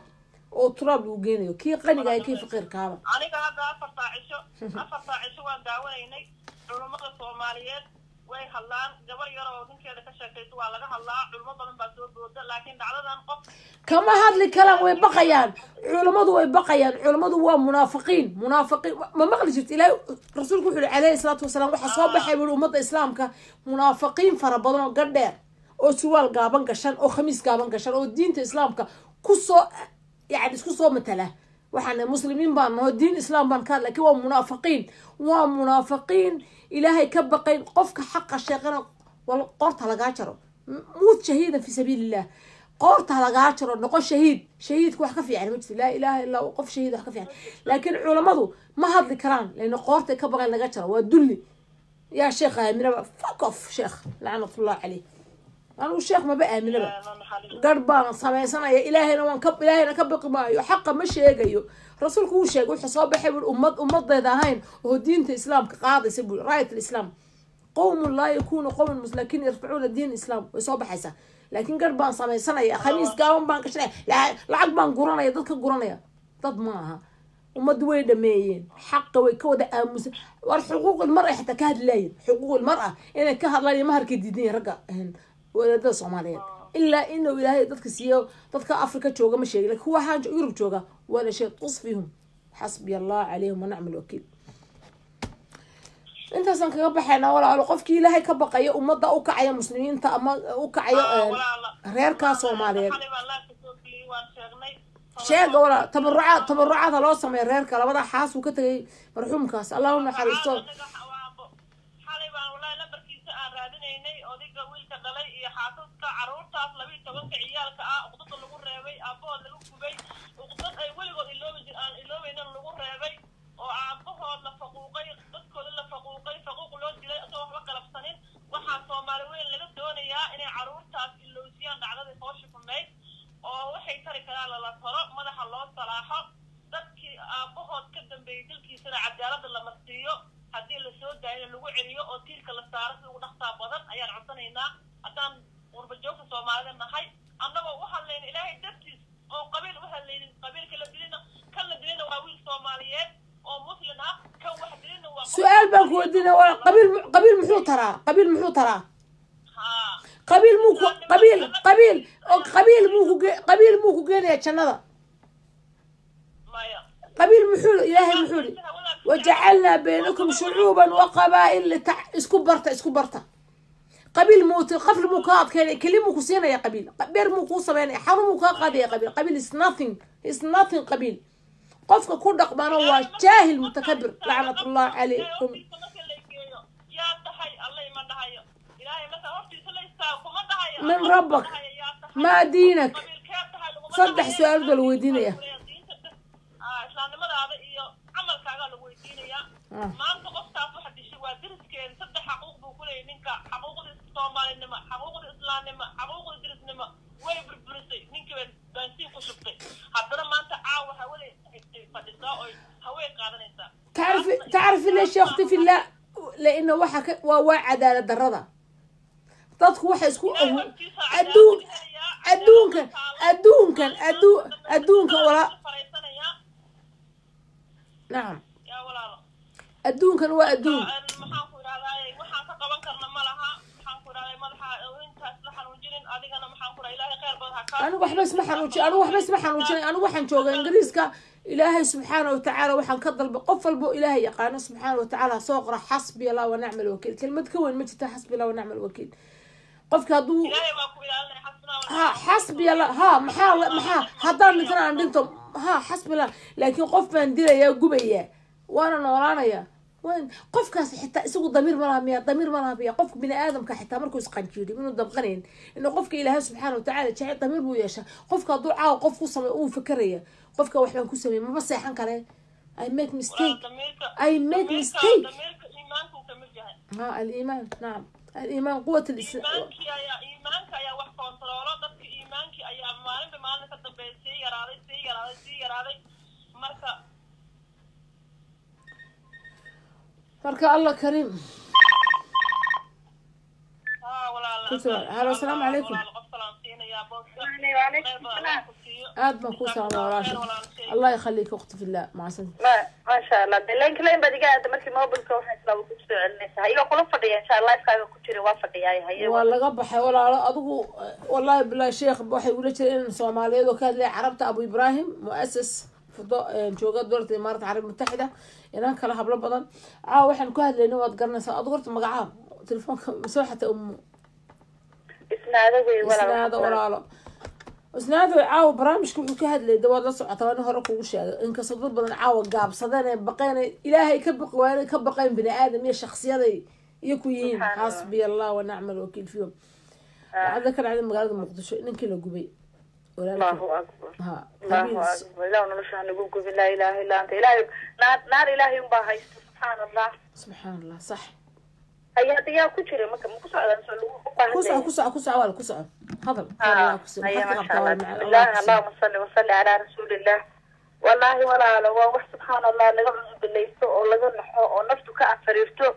oo turaab lagu geenayo, kii qaniga iyo kii faqiirkaaba. Aniga hadda 4-taa cisho, 4-taa cisho waan daawanaynay. Culummada Soomaaliyeed way hadlaan, gabar yar oo ninkeeda ka sheekaysa waa laga hadlaa, culimo badan baa soo booda, laakiin dhacdadan qof Kama hadli karaan, way baqayaan. Culammadu way baqayaan. Culammadu waa munaafiqiin, munaafiqiin. Ma maqli jirta Ilaahay rasuulku wuxuu yihi calayhi salaatu wasalaam, waxaa soo baxay bui ummadda islaamka munaafiqiin fara badan oo gadheer oo surwaal gaaban gashan oo khamiis gaaban gashan oo diinta islaamka kusoo yani isku soo matala. Waxaan muslimiin baan naho, diin islaam baan ka hadla, lakin waa munaafiqiin, waa munaafiqiin Ilaahay ka baqayn. Qofka xaqa sheeqana wal qoorta lagaa jaro. Muut shahiidan fi sabiili illah, qoorta lagaa jaro, noqo shahiid. Shahiidka wax ka fiican ma jirto, laa ilaha illaa hu, qof shahiid wax ka fiican. Laakiin culammadu ma hadli karaan lana qoortay ka baqayn laga jaro. Waa dulli. Yaa sheekh aaminaba, fuck off sheekh, lacnatullah caleyh. Anigu sheekh maba aaminaba. Garh baan samaysanaya, Ilaahayna waan ka, Ilaahayna ka baqi maayo, xaqa ma sheegayo. Rasuulku wuu sheegay, wuxuu soo baxay bui ummad ummadeeda ahayn oo diinta islaamka qaadaysa bui, raayat alislaam, qowmun laa yakunu qowman laakin yarfacuuna diin islaam, way soo baxaysaa. Laakiin garh baan samaysanaya, khamiis gaaban baan gashanaya, lacag baan guranaya, dad ka guranaya, dad ma aha. Ummaddu way dhameeyeen, xaqa way ka wada aamusan. War xuquuq ilmar ay xataa ka hadlaayeen, xuquuq ilmar ah inay ka hadlaan iyo maharkay diidan yihin ragga wadaadada Soomaaliyeed, ilaa inuu Ilaahay dadka siiyo. Dadka Afrika jooga ma sheegin, lakin kuwa waxaan Yurub jooga wala shay, tus fiihum. Xasbiya Allah calayhim wa nacma alwakiil. Intaasaan kaga baxaynaa, walaalo. Qofkii Ilaahay ka baqayo, ummadda u kacaya, muslimiinta ama u kacayo reerkaa Soomaaliyeed, sheega walaa tabarucaad, tabarucaad ha loo sameeyo reerka labada xaas uu ka tegay marxuumkaas. Allahu naxariisto. Xalay baan wallahi lambarkiisa aan raadinaynay, odayga wiilka dhalay iyo xaasaska caruurtaas 12-ka ciyaalka ah, uqdada lagu reebay, aabahood lagu gubay, uqdad ay weligood iloobi jir aan iloobaynan lagu reebay, oo aabahood la faquuqay, dadkooda la faquuqay, faquuq loo dilay asagoo waxba galabsanin. Waxaa Soomaali weyn laga doonayaa inay caruurtaas iloosiyaan dhacdadii foosha xumayd, oo waxay tari karaan lala taro, madaxa loo salaaxo dadkii aabahood ka dambeeyey dilkiisana, cadaaladda la marsiiyo, haddii la soo daayana lagu celiyo oo tiirka la saaro si ugu dhaqsaa badan ayaan codsanaynaa haddaan qurba joogta Soomaalida nahay, annagoo u hadlayna Ilaahay dartiis oo qabiil u hadlaynin. Qabiilka la dilina, kan la dilina waa wiil Soomaaliyeed oo Muslim ah, kan wax dilina waa Su-aal baan ku weydiinaya walaa, qabiil qabiil muxuu taraa? Qabiil muxuu taraa? Haa. Qabiil muu ku qabiil qabiil oo qabiil muu ku qabiil muu ku geenaya jannada? Maya. Qabiil muxuu? Ilaahay muxuu yihi? Wajacalnaa baynakum shucuuban wa qabaa'il lita isku barta, isku barta. Qabiil muuti qafli muu kaa adkeynaya? Keli muu ku siinaya qabiil? Beer muu kuu sameynaya? Xarun muu kaa qaadaya qabiil? Qabiil is nothing, is nothing. Qabiil qofka ku dhaqmana waa jaahil mutakabir, lacnatullah calaykum. Hortiisa marka la geeyo, yaa tahay? Alla ima dhahayo. Ilaahay marka hortiisa la istaago kuma dhahayo من Alla ربك? kuma dhahayo, yaa tahay? maa diinak? Qabiilkee tahay laguma Saddex dhahayo. su-aal baa la weydiinaya. Islaamnimadaada iyo camalkaagaa lagu weydiinayaa. Maanta qoftaas waxa dishay waa diriskeeda. Saddex xaquuq buu ku leeyahay ninka: xaquuqda Soomaalinimo, xaquuqda islaamnimo, xaquuqda dirisnimo. Way burburisay ninkii, bay baansiin ku shubtay. Haddana maanta caawa hawada fadhisaa oy hawey qaadanaysaa. تعرفي ليش يا اختي في الله؟ لانه waxa waa cadaalad darrada dadku waxay isku adduun adduunkan adduunkan adduunkan walaa. Fariisanayaa. Nacam. Yaa walaalo. Adduunkan waa adduun. Maxaan ku idhahdaa, waxaan ka qaban karna ma laha. Maxaan ku idhahdaa, madaxa intaas la xanuunjinin adigana. Maxaan ku idhahdaa, Ilaahay khayr badan ha kaa Anigu waxba isma xanuujin, anigu waxba isma xanuujinay. Anigu waxaan joogaa Ingiriiska. Ilaahay subxaana watacaala waxaan ka dalbay, qof walbo Ilaahay yaqaano subxaana watacaala soo qora xasbi Allah wa nacma alwakiil. Kelmad ka weyn ma jirta, xasbi Allah wa nacma alwakiil. Qofka hadduu Ilaahay waa ku ilaalinaya, xasbina. Ha, xasbi Allah. Ha, maxaa haddaan dhintana aan dhinto. Ha, xasbi Allah. Laakiin qof baan dilayaa, gubaya, waana noolaanaya. Qofkaas xitaa isagu damiir ma laha miya? Damiir ma laha miya? Qofka bini aadamka xitaa markuu isqanjiidho inuu damqanayn inuu qofka Ilaahay subxaana watacaala jecel, damiir buu yeeshaa. Qofka hadduu caawa qof ku samey, uu fikeraya, qofka wax baan ku sameeyey, maba seexan kare. I make mistake, I make mistake. Damiirka iimaanku ka mid yahay. Ha, aliimaan, nacam, aliimaan quwat alislaam. Iimaankii ayaa, iimaanka ayaa wax koontaroolo dadka. Iimaankii ayaa maalinba maalin ka dambeeya sii yaraaday, sii yaraaday, sii yaraaday. Marka Marka Allah kariim. Ha, walaal. Ku soo- halo, asalaamu calaykum. Walaal, qof salaam siinaya. Aad baan kuu salaamay walaasha, Allah yakhaliik ukhti fillah, macsan. Ma sha Allah, line line baad iga aada markii mobilka waxaan isla ku soo celinaysaa iyagoo kula fadhiya insha Allah lifekaaga ku jira waa fadhiyaa haye. Waa laga baxay walaalo adigu, wallahi bilahi sheekh waxay ula jireen in Soomaaliyeed oo ka hadlaya Carabta, Abu Ibrahim muasis fudo jooga dowladda Imaaraadka Carabiga Mutaxida, inaan kala hablo badan caawa waxaan ku hadlaynay waad garanaysaa adigu. Horta magacaha telefoonka soo xatay umu Isnaado wey walaal. Isnaado walaalo, isnaado caawa barnaamijka wuxuu ka hadlayay de waad la socotaa, waa nin hore kugu sheegay. Inkastoo dad badan caawa gaabsadeen ee baqeen, Ilaahay ka baqi waayeen, ka baqeen bini aadam iyo shakhsiyaday iyo ku yihiin. Xasbiya Allah wa nacma alwakiil fihum. Dhacda ka dhacday magaalada Muqdisho, ninkii la gubay walaalkii. Allahu akbar. Ha. Allahu akbar, ilaah nolosha hanagu gubin, laa ilaaha illa anta. Ilaahay naar naar ilaahay unbaa haysta, subxaan Allah. Subxaan Allah, sax. Haya, hadda yaa ku jira marka ma ku socdaan soo lagu ku soco, ku soco, ku soco walaal, ku soco hadal. Allah ku soco. haya. Maxaad ka Masha qabtaa Allah. walaal macaan? Bismillah. Allah ku soco. Allahuma salli wasalli calaa rasuulillah. Wallaahi walaalo, waa wax subxaan Allah laga cudubilaysto oo laga naxo oo naftu ka anfariirto,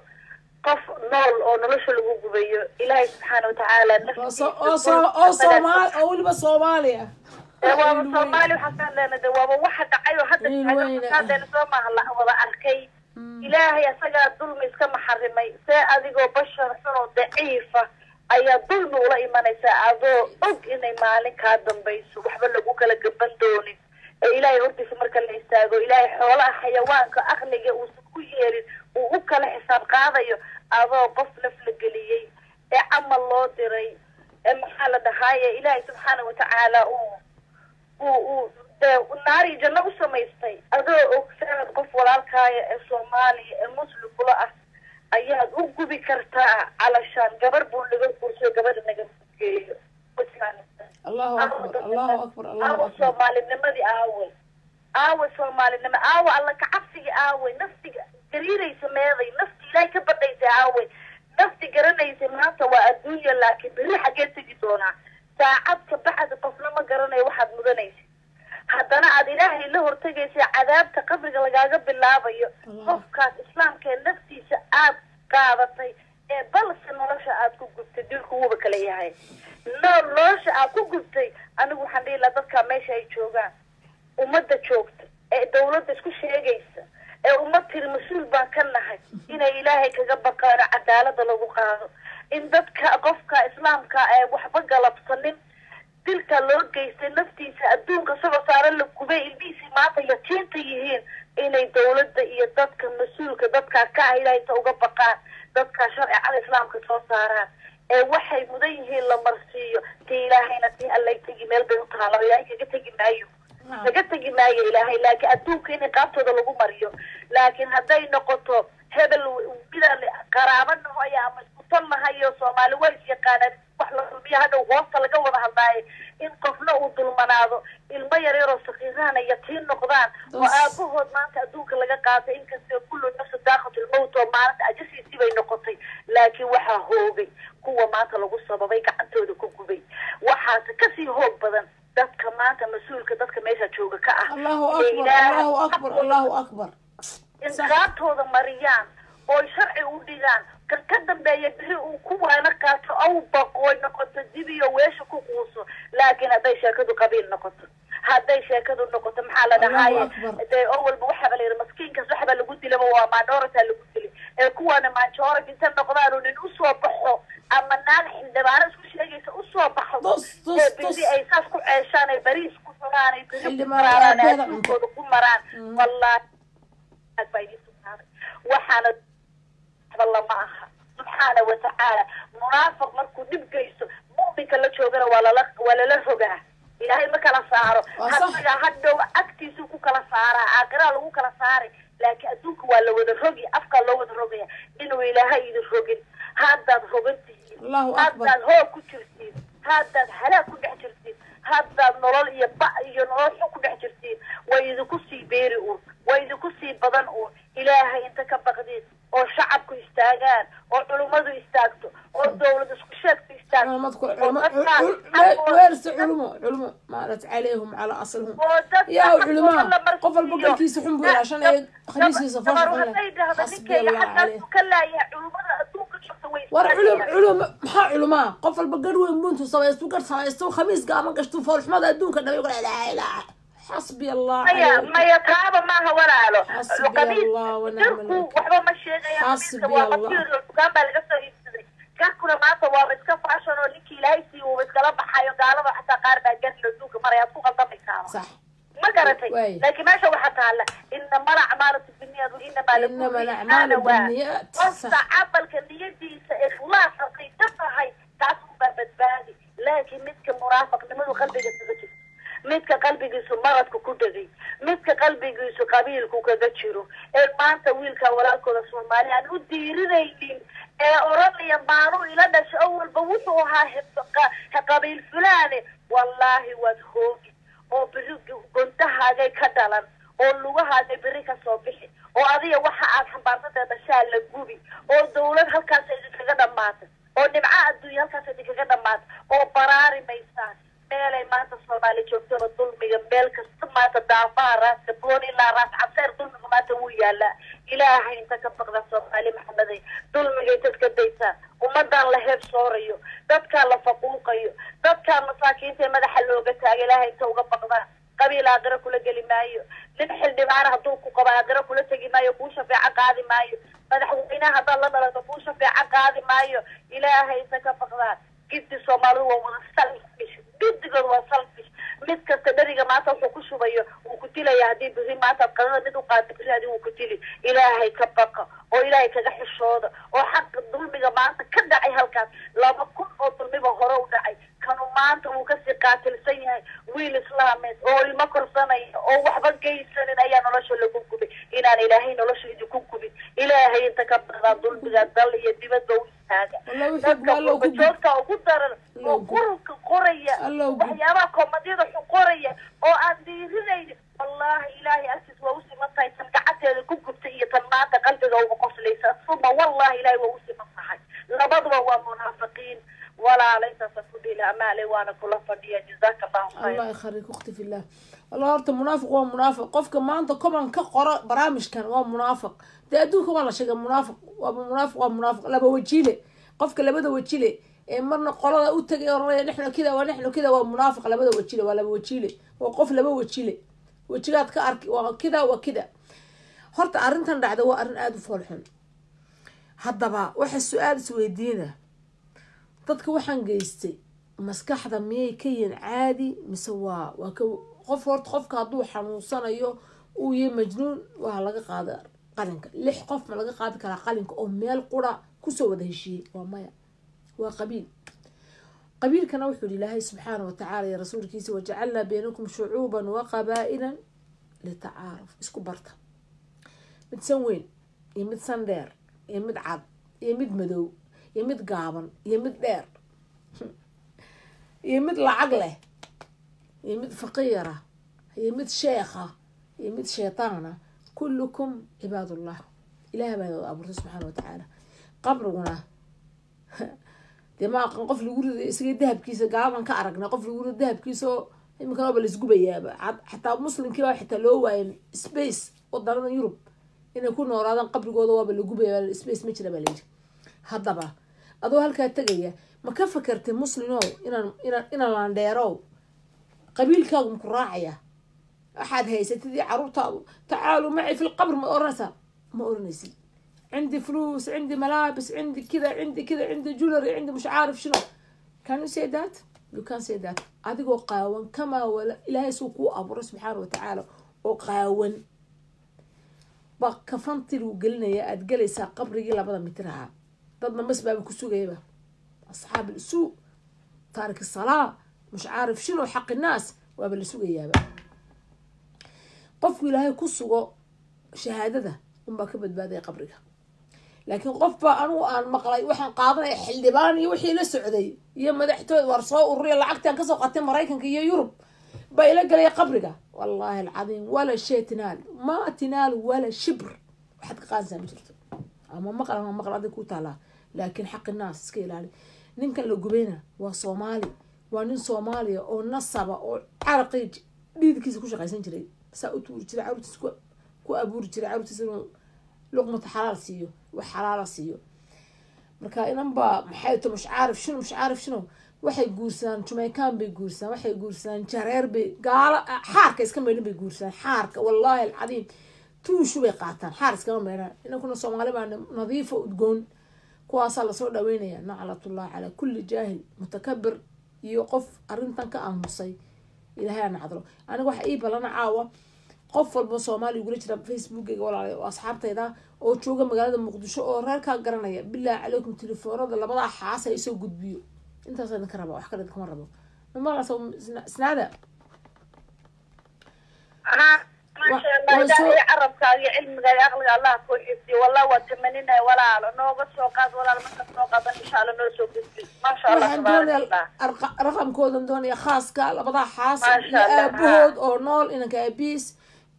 qof nool oo nolosha lagu gubayo. Ilaahay subxaana watacaala oo Soomaali, oo weliba Soomaaliya. Waaba Soomaali waxaan ka hadlayna de, waaba waxa dhacay oo hadda Wiil taagan weyne. waxaan ka hadlayna soo maaha la wada arkay. Ilaahay asagaa dulmi iska maxarimay. See adigoo bashar xun oo daciifa ayaa dulmi ula imanaysaa, adoo og inay maalin kaa dambayso waxba lagu kala gaban doonin ee Ilaahay hortiisa marka la istaago, Ilaahay xoolaha xayawaanka aqliga uusan ku yeelin uu u kala xisaab qaadayo, adoo qof naf la geliyey ee camal loo diray ee maxaa la dhahaaye, Ilaahay subxaana watacaala uu dee naari janno u samaystay, adoo ogsaanad qof walaalkaaya ee Soomaaliya ee muslim kula ah ayaad u gubi kartaa calashaan gabar buu naga guursayo, gabadha naga geeyo. Allahu akbar, Allahu akbar, Allahu Aawe akbar. Soomaalinimadii aawe? Aawe soomaalinimo? Aawe Alla kacabsiga? Aawe naftiga gariiraysa? Meeday nafti Ilaahay ka badhaysa? Aawe nafti garanaysa maanta waa adduunya, laakiin berri xaggee tegi doonaa? Saacad ka bacdi qofna ma garanayo waxaad mudanaysa, haddana aad Ilaahay la hortegaysa, cadaabta qabriga lagaaga bilaabayo. Qofkaas islaamka ee naftiisa aad qaadatay ee balse nolosha aad ku gubtay, dilku wuuba kala yahay, nolosha aad ku gubtay. Anigu waxaan dhihi lahaa dadkaa meesha ay joogaan, ummadda joogta ee dawladda isku sheegaysa ee ummad tiri mas-uul baan ka nahay, inay Ilaahay kaga baqaano, cadaalada lagu qaado, in dadka qofka islaamka ee waxba galabsanin dilka loo geystay, naftiisa adduunka isagoo saaran la gubay, ilmihiisii maanta yatiinta yihiin, inay dawladda iyo dadka mas-uulka dadkaa ka ah Ilahay inta uga baqaan dadkaa sharcicada islaamka soo saaraan ee waxay mudan yihiin la marsiiyo. Tii Ilaahayna tii Allay tegi, meel bay u taala, Ilaahay kaga tegi maayo, kaga tegi maayo Ilaahay, laakiin adduunka in qaabtooda lagu mariyo. Laakiin hadday noqoto hebel midaan qaraabo nahoya ama isku tal nahayo, Soomaali waa is yaqaanaan, wax la dulmiyo hadhow hoosta laga wada hadlaayo, in qofna uu dulmanaado, ilmo yar yaroo sakiirahana yatiin noqdaan oo aabahood maanta adduunka laga qaatay, inkastoo kullu nafsu daaqatulmowt oo maalinta ajasiisii bay noqotay, laakiin waxaa hoogay kuwa maanta lagu sababay gacantooda ku gubay. Waxaase kasii hoog badan dadka maanta mas-uulka dadka meesha jooga ka ah. Allahu akbar, Allahu akbar, Allahu akbar. Inqaabtooda mariyaan oo sharci u dhigaan, kan ka dambeeya beri uu ku waana qaato aw baqooy noqoto dibiyo weesha ku quuso. Laakiin hadday sheekadu qabiil noqoto, hadday sheekadu noqoto maxaa la dhahaaye, dee oo walba waxaaba la yidhi maskiinkaas waxba lagu dilaba waa minority lagu dilay, ee kuwaana majority inta noqdaan oo nin usoo baxo ama naag xildhibaano isku sheegaysa usoo baxdo ee beri ay saas ku ceeshaan, ay bariis ku cunaan, ay beri ku maraaraan, ay adduunkooda ku maraan, wallahi baa idiin sugnaaday. Waxaana waxba lama aha subxaana watacaala. Munaafiq markuu dhib geysto, mu'minka la joogana waa lala rogaa. Ilaahay ma kala saaro, asaga hadhow agtiisuu ku kala saaraa, aakiraa lagu kala saaray, laakiin adduunka waa la wada rogi, afkaa loo wada rogaya. Inuu Ilaahay idin rogin haddaad rogan tihiin, haddaad hoog ku jirtiin, haddaad halaag ku dhex jirtiin, haddaad nolol iyo ba iyo nolol xun ku dhex jirtiin, way idinku sii beeri uun, way idinku sii badan uun. Ilaahay inta ka baqdiin oo shacabku istaagaan oo culummadu istaagto oo dawlad isku sheegtu istaagto. Weerse culumo, culumo maarat calayhum calaa aslihum yaa culumaa, qof walba galkiisa xun buu ilaashanaya, khamiiskiisa foosha xun leh. Hadday dhahdo xasbi ninkayga Allah xaggaas caleyh ka laayahay, culummada adduunka joogta way War culum culum, maxaa culumaa? Qof walba garh weyn buntu samaystu, garh samaystu, khamiis gaaban gashtu, foolxumada adduunka dhamay. Laa ilaaha, xasbi Allah. Maya, maya, taaba maaha walaalo. Xasbi qamiis Allah wa nicma garku alwakiil. Waxba ma sheegaya. Xasbi qamiiska waa Allah. Material dukaan baa laga soo iibsaday. Garkuna maanta waaba iska fashion oo ninkii Ilaahay siiyo wuuba iskala baxayo. Gaalada xataa qaar baa gar adduunka maraya, aad ku qaldamaysaaba. Ma garatay? Waay. Laakiin meesha waxaa taala inama alacmaalu binniyaat wa inamaa inama alacmaalu binniyaat. Qofka camalka niyadiisa ikhlaas hadday ka tahay, taas unbaa badbaadi. Laakiin midka munaafaqnimadu qalbiga kaga jirto, midka qalbigiisu maradku ku dhegay, midka qalbigiisu qabiilku kaga jiro, ee maanta wiilka walaalkooda Soomaali aan u diirinaynin, ee oranaya maanu ila dhasho awalba wuxuu ahaa qabiil fulaane, wallaahi waad hoogi oo beri gontahaagay ka dhalan oo lugahaagay beri ka soo bixi oo adiga waxa aad xambaarsantahay dhashaa la gubi oo dawlad halkaas idinkaga dhamaatay oo dhibca adduunya halkaas idinkaga dhamaatay oo baraari maysaan. Meelay maanta Soomaali joogtaba dulmiga meel kasta maanta, daafaha Raaska Boon ilaa Raas Cabseer, dulmiga maanta wuu yaalaa. Ilaahay inta ka baqda, Soomaali Maxamedey, dulmiga intaad ka daysaan ummadan la heeb soorayo, dadkaa la faquuqayo, dadkaa masaakiinta ee madaxa looga taaga, Ilaahay inta uga baqdaan. Qabiil aaqiro kula geli maayo. Nin xildhibaana hadduu ku qabo aaqiro kula tegi maayo, kuu shafeeco qaadi maayo. Madaxweynaha haddaad la dhalato kuu shafeeco qaadi maayo. Ilaahay inta ka baqdaan. Giddi Soomaalidu waa wada selfish, giddigood waa selfish. Mid kasta dheriga maanta wuxuu ku shubayo wuu ku dilaya. Haddii beri maanta aad qadada mid u qaado, beri adi wuu ku dili. Ilaahay ka baqa oo Ilaahay kaga xishooda oo xaqa dulmiga maanta ka dhacay halkaas, 2000 oo dulmiba hore u dhacay, kanu maanta wuu kasii qaatilsan yahay. Wiil islaameed oo ilmo korsanaya oo waxba geysanin ayaa nolosha lagu gubay. Inaan Ilaahay nolosha idinku gubin, Ilaahay inta ka baqdaa, dulmiga dal iyo dibadba u istaaga. Wallahi wixii dadka waa loo qurba gubin. Joogta ugu daran oo Loo gub. qurunka qoraya, Allow gub. waxyaabaha koomadyada xun qoraya oo aan dhiirinaynin, wallaahi Ilaahay agtiis waa u siman tahay tan gacanteeda ku gubtay iyo tan maanta qalbiga uga qoslaysa. Suma wallahi Ilaahay waa u siman tahay, labaduba waa munaafiqiin. Walaala, intaasa ku dhila amaale, waana kula fadhiya. Jazaaka Allahu khayr. Allah yakhaliik ukhti fillah. Wallah horta munaafiq waa munaafiq. Qofka maanta koban ka qoro barnaamijkan waa munaafiq. Dee adduunka waa la sheegay, munaafiq waa munaafiq, waa munaafiq laba wajiile. Qofka labada wajile ee marna qolada u tagay oranaya nixnu kida waa nixnu kida, waa munaafiq labada wajile, waa laba wajiile, waa qof laba wajile. Wejigaad ka arki waa kida, waa kida. Horta arrintan dhacda waa arrin aada u foolxun. Haddaba waxa su-aal isweydiina: dadka waxaan geystay maskaxda miyay ka yihiin caadi mise waa ka qof? Horta qofka hadduu xanuunsanayo uu yahay majnuun, waa laga qaada qalinka. Lix qof ma laga qaadi karaa qalinka oo meel qura kusoo wada heshiiyey? Waa maya, waa qabiil. Qabiilkana wuxuu yihi Ilaahay subxaana watacaala iyo rasuulkiisa: "Wajacalnaa baynakum shucuuban wa qabaa-ilan litacaaruf." Isku barta. Mid san weyn iyo mid san dheer iyo mid cad iyo mid madow iyo mid gaaban iyo mid dheer iyo mid lacag leh iyo mid faqiira iyo mid sheekha iyo mid shaytaana, kullukum cibaadullah. Ilaah baa wada abuurtay subxaana watacaala. Qabriguna dee ma aqan qof lagu rido isaga dahabkiisa gaaban ka aragnay, qof lagu rido dahabkiisa oo iminkana waaba laisgubayaaba. Xataa muslimkii baa xitaa loo waayay space. Wadanada Yurub inay ku noolaadaan qabrigooda waaba la gubaya, space ma jira baa layidhi. Haddaba adoo halkaa tegaya, ma ka fakartay, muslimow, inaan laandheerow, qabiilkaagu maku raacaya? Waxaad haysatid iyo caruurtaadu "tacaaluu maci fi lqabr" ma oranaysaa? Ma oranaysid. "عندي فلوس، عندي ملابس، عندي كذا، عندي كذا، عندي jewelry، عندي مش عارف شنو." Can you say that? You can say that. Adigoo qaawan kamaa wala Ilaahay suu kuu abuuray subxaana watacaala oo qaawan baa kafantii lagu gelinaya, aada gelaysaa qabrigii labada mitir ahaa. Dadna mas baaba ku sugayaba, asxaab isuu, taarik salaa, مش عارف شنو, xaqi naas waaba la sugayaaba. Qofku Ilaahay ku sugo shahaadada unbaa ka badbaadaya qabriga. Laakiin qof baa anugu aan maqlay, waxaan qaadanaya xildhibaan iyo wixii la socday iyo madaxtooy, war soo ururiya lacagtaan kasoo qatay Maraykanka iyo Yurub baa ila galaya qabriga. Wallaahi alcadiim, wala shay tinaal, ma tinaal wala shibr, waxaad ka qaadaysaa ma jirto. Ama maqal ama maqal adig ku taalaa, laakiin xaqi naas iska ilaali. Ninkan la gubayna waa Soomaali, waa nin Soomaaliya oo nasaba oo caraqii dhiidkiisa ku shaqaysan jiray, saa u tuuri jiray caruurtiisa, ku abuuri jiray caruurtiisa inuu luqmata xalaal siiyo, wax xalaala siiyo. Marka inanba maxay to مش عارف شنو مش عارف شنو, waxay guursadaan Jamaican bay guursadaan, waxay guursadaan jareer bay, gaalo xaarka iska maydhan bay guursadaan. Xaarka, wallaahi alcadiim, tuushu bay qaataan, xaar iskama maydhaan. Inankuna Soomaali baa nadiifa, udgoon, kuwaasaa lasoo dhaweynaya. Naclatullahi calaa kulli jaahil mutakabir iyo qof arrintan ka aamusay, Ilaahay ha nacdalo. Aniga waxa ii ballana caawa qof walba Soomaaliya gula jira Facebookeyga, walaalay oo asxaabtayda oo jooga magaalada Muqdisho oo reerkaa garanaya, bilaahi calaykum, telefoonada labadaa xaas ha isoo gudbiyo. Intaas idinka raba, wax kale idinkama rabo. Mamaqlaysa isnaada? Maasha Allah, Ilaahay carabkaaga iyo cilmigaaga, aqliga Allah kuu xifdiyo. Wallah waa tamaninaya, walaalo, nooga soo qaad, walaal, marka soo qaadan insha Allah noo soo gudbi, maasha Allah. Waxaan tabaaraka doonaya Allah. Raqamkoodan doonaya khaaska labadaa xaas Maasha iyo Allah, aabahood oo nool, inanka aabiis,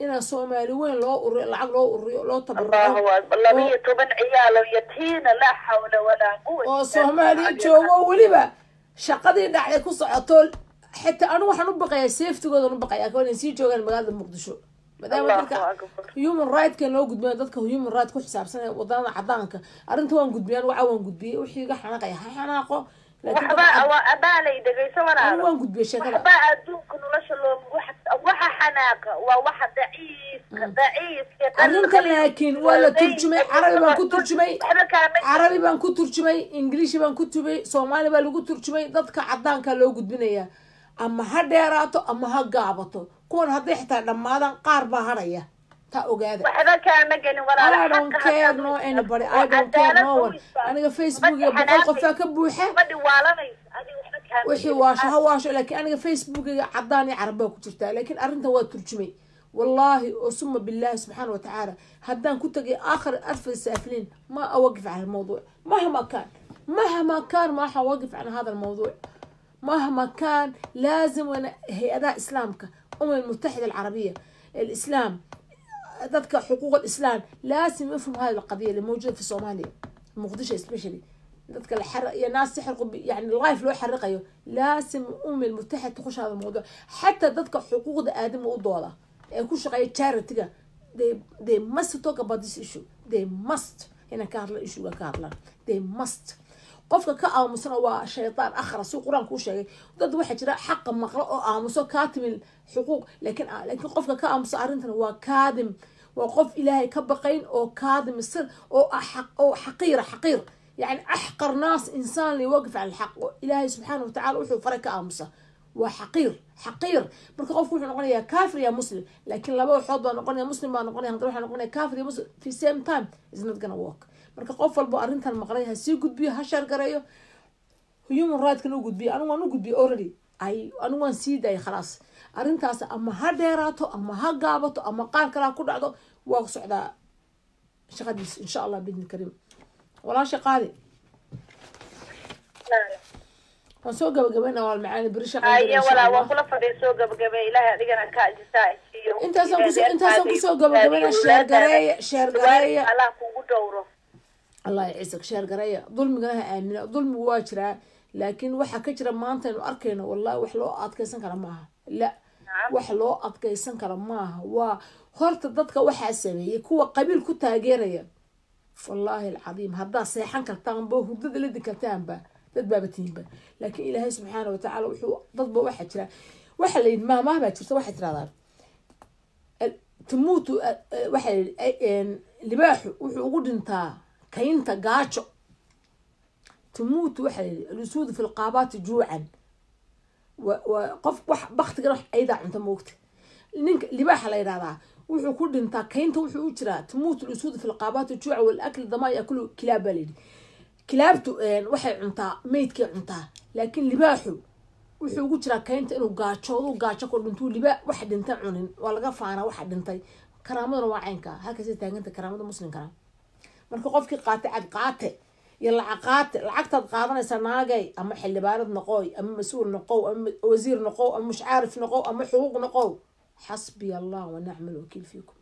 inaan Soomaali weyn loo ururiyo, lacag loo ururiyo, loo tabaruco. Allahu akbar, 12 ciyaalo yatiina, laa xawla walaa quwata. Oo Soomaaliya joogo, weliba shaqadii dhacday ku socoto. Xitaa anigu waxaan u baqayaa safetygoodan u baqayaa inay sii joogaan magaalada Muqdisho, maadaama Allahu dadka akbar. human right-ka loo gudbiyo, dadka human right ku xisaabsan ee wadanada cadaanka. Arrinta waan gudbiyay anigu, waan gudbiyey. Wixii iga xanaaqaya ha xanaaqo, laakiin waxba dadka waa abaalay, dhegayso anigu walaalo. Waan gudbiyey sheekada. Waxba adduunka nolosha loo waxa xanaaqa waa waxa daciifka daciifka. Arrintan laakiin waa la turjumay, Carabi baan ku turjumay. Waxba kaama. Carabi baan ku turjumay, Ingiliishi baan ku turjumay, Soomaali baa lagu turjumay. Dadka cadaanka loo gudbinaya, ama ha dheeraato ama ha gaabato, kuwan hadday xitaa dhammaadaan qaar baa harhaya, taa ogaada. Waxba kaama gelin walaalo. I don't care no anybody, I don't care no one. Aniga Facebook iyo 100 qofaa ka buuxa. Ma dhiwaalanayso adiga, waxba kaama Wixii gelin. Waasho ha waasho, laakiin aniga Facebookiga cadaan iyo carab baa ku jirtaa, laakiin arrintan waa turjumay, wallaahi oo suma billahi subxaana watacaala haddaan ku tagay آخر أسفل سافلين ما أوقف على الموضوع مهما كان، مهما كان ما حوقف عن هذا الموضوع مهما كان. لازم وانا هيئات إسلامك، الأمم المتحدة العربية، الإسلام، dadka xuquuq الإسلام لازم يفهم هذه القضية اللي موجودة في الصومالية، مقدشة especially. Dadka la xar iyo naas sixir yani life loo xariqayo, لازم الأمم المتحدة تخش هذا الموضوع. حتى dadka xuquuqda aadama u dooda ee ku shaqeeya charity-ga, they must talk about this issue. They must inay ka hadlaan issue-ga, ka hadlaan, they must. Qofka ka aamusana waa shaytaan akhra, si Qur-aanku u sheegay. Dad waxaa jira xaqa maqlo oo aamuso, kaatimil xuquuq, laakiin qofka ka aamuso arrintan waa kaadim, waa qof Ilaahay ka baqayn oo kaadim sir oo oo xaqiira, xaqiir, يعني أحقر ناس إنسان اللي يوقف على الحق. إلهي سبحانه وتعالى wuxuu faray ka aamusa waa xaqiir, xaqiir. Marka qofku wuxuu noqonayaa kaafir ya Muslim, laakiin laba waxood baa noqonaya: Muslim baa noqonaya, haddana waxaa noqonaya kaafir iyo Muslim fi same time is not gonna work. Marka qof walbo arrintan maqlay ha sii gudbiyo, ha share gareeyo, human right-kan u gudbiyo. Anigu waan u gudbiyey already, ay anigu waan sii daayay, khalaas. Arrintaas ama ha dheeraato ama ha gaabato ama qaar kalaa ku dhacdo, waa socdaa shaqadiis insha Allah biidni kariim. Walaasha qaadi, waan soo gabagabayna waa macaani beri shaqa. Haye walaa, waan kula fadhiya, soo gabagabay. Ilaahay adigana ka ajisaa siiyo. Intaasaan kusoo gabagabayna. Share gareeya, share gareeya. Allah kugu dhowro. Allah yaciisak. Share gareeya. Dulmigana ha aamina, dulmigu waa jiraa, laakiin waxa ka jira maanta aynu arkayno, wallahi wax loo adkeysan kara maaha. La wax loo adkeysan kara maaha. Waa horta dadka waxaa sameeyey kuwa qabiil ku taageeraya. Wallaahi alcadiim, haddaad seexan kartaanba, hurdada ladi kartaanba, dad baaba tihinba. Laakiin Ilaahay subxaana watacaala wuxuu dadba waxaa jira, waxaa la yidhi, maamaha baa jirta, waxay tirahdaan tumuutu, waxaa la yidhi libaaxu wuxuu ugu dhintaa kaynta gaajo. تموت waxaa la yidhi الأسود في الغابات جوعا. Qof wax baktigan wax aydaa cunta moogta. Ninka libaaxa la yidhahdaa wuxuu ku dhintaa kaynta, wuxuu u jiraa تموت الأسود في الغابات جوعا والأكل دما يأكل كلاب baa layidhi. Kilaabtu waxay cuntaa meydkay cuntaa, laakiin libaaxu wuxuu ugu jiraa kaynta inuu gaajoodo, gaajo ku dhintuu. Libaa wax dhinta cunin waa laga faanaa waxa dhintay. Karaamaduna waa caynka halkaasay taaganta karaamada muslimkana. Marka qofkii qaate cad qaate iyo lacag qaate, lacagtaad qaadanaysaa naagay, ama xildhibaanad noqoy, ama mas-uul noqow, ama wasiir noqow, ama mushcaarif noqow, ama xuquuq noqow, حسبي الله ونعم الوكيل فيكم،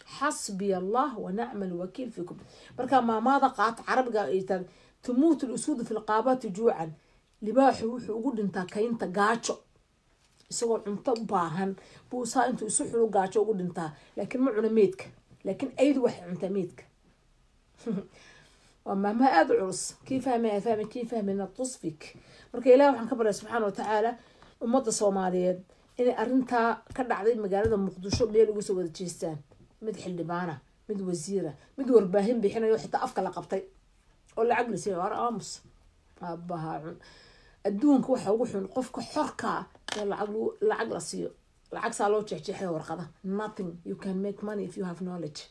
حسبي الله ونعم الوكيل فيكم. Marka maamaada qaata carabiga ay tahay تموت الأسود في الغابات جوعا, libaaxu wuxuu ugu dhintaa kaynta gaajo, isagoo cunto u baahan buu saa intuu isu xulu gaajo ugu dhintaa, laakiin ma cuno meydka, laakiin aydu waxay cuntaa meydka. Waa maahmaah aada u culus. Kii fahmaya fahmi, kii fahmayna tusfik. Marka Ilaah waxaan ka baryay subxaana watacaala ummadda Soomaaliyeed inay arrintaa ka dhacday magaalada Muqdisho meel uga soo wada jeestaan, mid xildhibaana, mid wasiira, mid warbaahin bixinayo, xitaa afka la qabtay oo lacag la siiyo. War aamus aabaha cun. Adduunka waxa ugu xun qofka xorkaa ee lacag la siiyo, lacag saa loo jeexjeexay warqada. Nothing. You can make money if you have knowledge,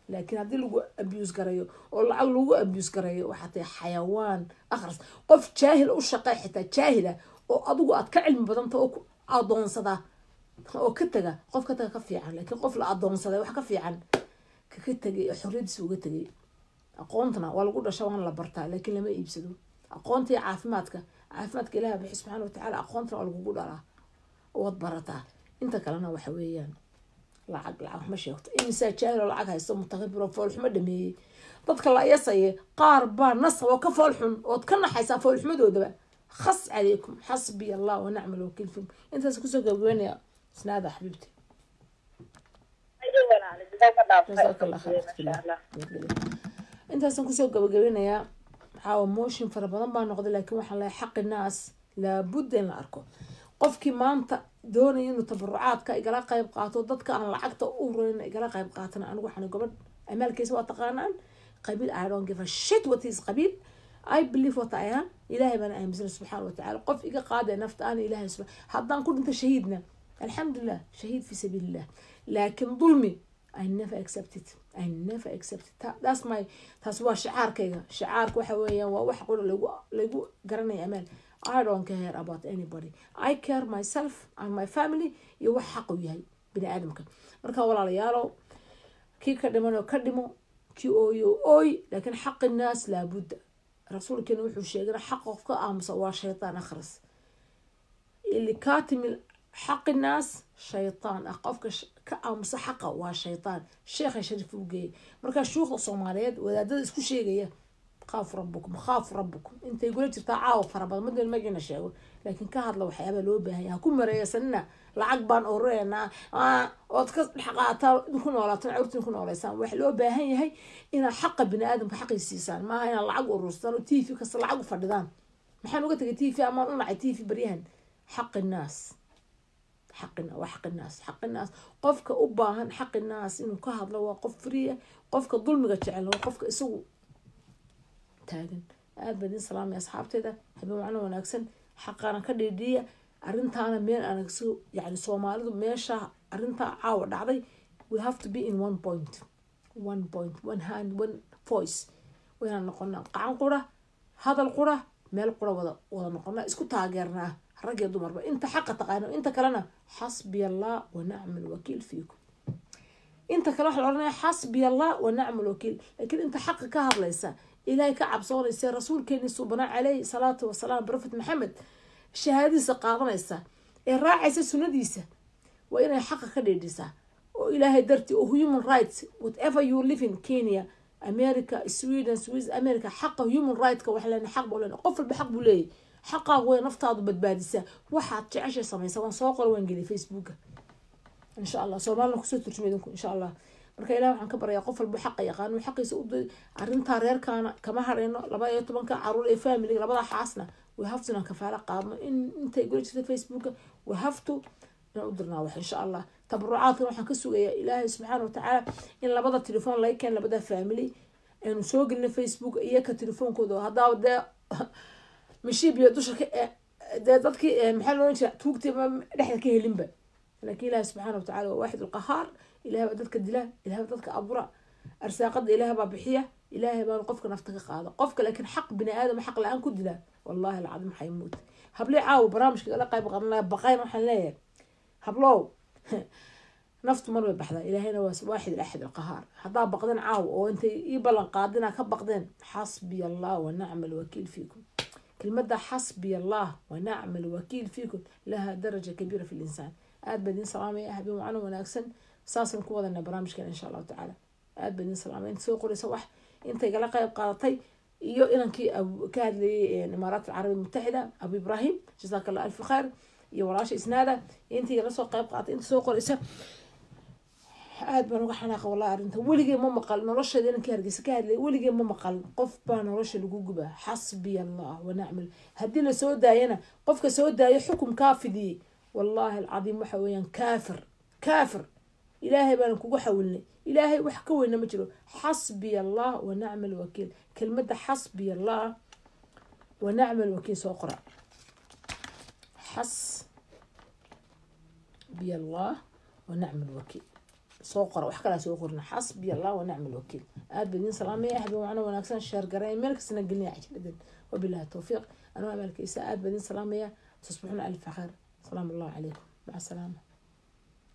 laakiin haddii lagu abuse garayo oo lacag lagu abuse garayo, waxaa tahay xayawaan akhras. Qof jaahil u shaqey, xitaa jaahila oo adigu aad ka cilmi badanta oo ku adoonsada oo ka taga, qof ka taga ka fiican. Laakiin qof la adoonsaday wax ka fiican kaka tegay oo xorriyadiisa uga tegay. Aqoontana waa lagu dhasha, waana la bartaa, laakiin lama iibsado. Aqoonta iyo caafimaadka, caafimaadka Ilaah bixi subxaana watacaala, aqoontana waa lagugu dhalaa, waad barataa. Inta kalena waxa weeyaan lacag. Lacag ma sheegto. Imisaa jaahil oo lacag haysto, mutaqabiro, foolxumo dhameeyey? Dadka la yasaye qaar baa nasab oo ka foolxun ood ka naxaysaa foolxumadoodaba. Khas calaykum, xasbiya Allah wa nacma alwakiil fikum. Intaas kusoo gabagabeynaya. Isnaada xabiibti. Jazaaka Allah khayr. Intaasaan kusoo gabagabeynayaa. Waxaa motion fara badan baa noqday, laakiin waxaan leeyahay xaqi naas laabudda in la arko. Qofkii maanta doonaya inuu tabarucaadka igala qayb qaato, dadka aan lacagta u ururin igala qayb qaatana, anigu waxaan gabadh amaalkiisa waa taqaanaan. Qabiil, I don't give a shit what is qabiil. I believe what I am. Ilaahay baan aaminsan subxaana watacaala. Qof iga qaadaya nafta ana Ilaahay subxaan. Haddaan ku dhinto shahiidna, alxamdulilah, shahiid fi sabiilillah. Laakiin dulmi I never accept it, I never accept it. That's my, taas waa shicaarkayga. Shicaarka waxa weeyaan waa wax qura lagu garanaya amaal. I don't care about anybody, I care myself and my family iyo wax xaq u yahay bini aadamka. Marka walaalayaalow, kii ka dhimanoo ka dhimo, kii ooyo ooy, laakiin xaqi naas laabudda. Rasuulkeena wuxuu sheegay xaq qof ka aamusa waa shaytaan akhras. Ili kaatimi xaqi naas shaytaan ah. Qofka ka aamusa xaqa waa shaytaan. Sheekha Sharif uu geeyay. Marka shuukhda Soomaaliyeed, wadaadada isku sheegaya, khaafu rabbukum, khaafu rabbukum. Intay gula jirtaa caawa fara badan madal magina sheego, laakiin ka hadla waxyaabaa loo baahan yahay. Ha ku mareeysanina lacag baan urureynaa ood ka dhex qaataa, idinku noolaataan, carruurtiin ku nooleysaan. Waxa loo baahan yahay inaad xaqa bini aadamka xaqii siisaan, maaha inaad lacag urursataan oo TV kasta lacag u fadhidaan. Maxaan uga tegay TV amaan u nacay TV baryahan? Xaqi naas, xaqina waa xaqi naas, xaqi naas. Qofka u baahan xaqi naas inuu ka hadlo waa qof free ah. Qofka dulmiga jecel waa qofka isagu taagan. Aad baan idin salaamaya asxaabteeda. Habeen wacno wanaagsan. Xaqaana ka dhiidhiya arrintaana meel aan yani Soomaalidu meesha arrintaa caawa dhacday, we have to be in one point, one point, one hand, one voice. Waynaan noqonaa qacan qura, hadal qura, meel qura wada noqonaa, isku taageernaa, rag iyo dumarba, inta xaqa taqaano. Inta kalena xasbiya Allah wa nacma alwakiil fiikum. Inta kale waxa la oranaya xasbiya Allah wa nacma alwakiil, laakiin inta xaqa ka hadlaysa, Ilaahay ka cabsoonaysa, rasuulkeeni suubana caleyhi salaatu wasalaam, Prophet Maxamed, shahaadadiisa qaadanaysa ee raacaysa sunnadiisa, waa inay xaqa ka dhiidhisaa oo Ilaahay dartii oo human rights. Whatever you live in, Kenya, America, Sweden, Swiss, America, xaqa human rightska waxa leenahay, xaq buu leenahay. Qof walba xaq buu leeyahay. Xaqaagu way naftaadu badbaadisaa, waxaad jeceshay samaysa. Waan soo qoray, waan geliyay Facebooka, insha Allah Soomaalina kusoo turjumay idinku, insha Allah. Marka Ilah waxaan ka baryaa qof walba xaqa yaqaano xaqiisa u. Arrintaa reerkaana kama hareyno, 12-ka caruur ee family, labada xaasna we have to inaan kafaalo qaadno. In intay gula jirta Facebooka, we have to inaan u dirnaa wax, insha Allah. Tabarucaadkan waxaan ka sugayaa Ilaahay subxaana watacaala in labada telefoon laga keen labada family aynu soo gelina Facebook iyo ka telefoonkooda. Haddaaba dee mishiib iyo dusha ka dee dadkii, maxaa loo jira, tuugtiiba dhexda ka helinba. Laakiin Ilaahi subxaana watacala waa waaxid alqahaar. Ilahay baa dadka dila, Ilahay baa dadka abura, arsaaqada Ilahay baa bixiya, Ilaahay baana qofka nafta ka qaada qofka. Laakiin xaq bini aadam xaq la-aan ku dila, wallahi alcadiim xaymuut. Hablii caawa barnaamijka la qayb qadanaya baqayn, waxaan leeyahay hablow, naftu mar bay baxdaa. Ilaahayna waa waaxid alaxad alqahaar. Haddaa baqdeen caawa oo intay ii ballan qaadina ka baqdeen, xasbiya Allah wa nacma alwakiil fiikum. Kelmadda xasbiya Allah wa nacma alwakiil fiikum laha daraja kabiira fi linsaan. Aad baan idin salaamaya. Habeen wacno wanaagsan. Saasaan ku wadanaa barnaamijkan, insha Allahu tacaala. Aad baan idin salaamaya inta soo qoraysa, wax inta igala qayb qaadatay iyo inankii ka hadlayay Imaaraat Alcarabiya Almutaxida, Abu Ibrahim, jazaaka Allah alfi khayr, iyo walaasha Isnaada, inta igala soo qayb qaadatay, inta soo qoraysa. Aad baan uga xanaaqa wallahi arrinta. Weligee ma maqal nolosheeda inanka Hargeysa ka hadlay, weligee ma maqal qof baa nolosha lagu gubaa. Xasbiya Allah wanacmal. Haddii la soo daayana, qofka soo daayo xukum kaa fidiyey, wallaahi alcadiim, waxa weeyaan kaafir, kaafir. Ilaahay baanan kugu xawilnay, Ilaahay wax ka weyna ma jiro. Xasbiya Allah wanacma alwakiil. Kelmadda xasbiya Allah wanacma alwakiil soo qora. Xasbiya Allah wanacma alwakiil soo qora, wax kalaa soo qorna. Xasbiya Allah wanacma alwakiil. Aad baa idiin salaamaya. Habeen wacno wanaagsan. Share garay, meel kastana gelinaya cajiladan. Wabilahi towfiiq. Anuu amaalkiisa aad baa idiin salaamaya. Tusbixuna alfa khayr. Salaamu Allahu calaykum. Maca asalaama.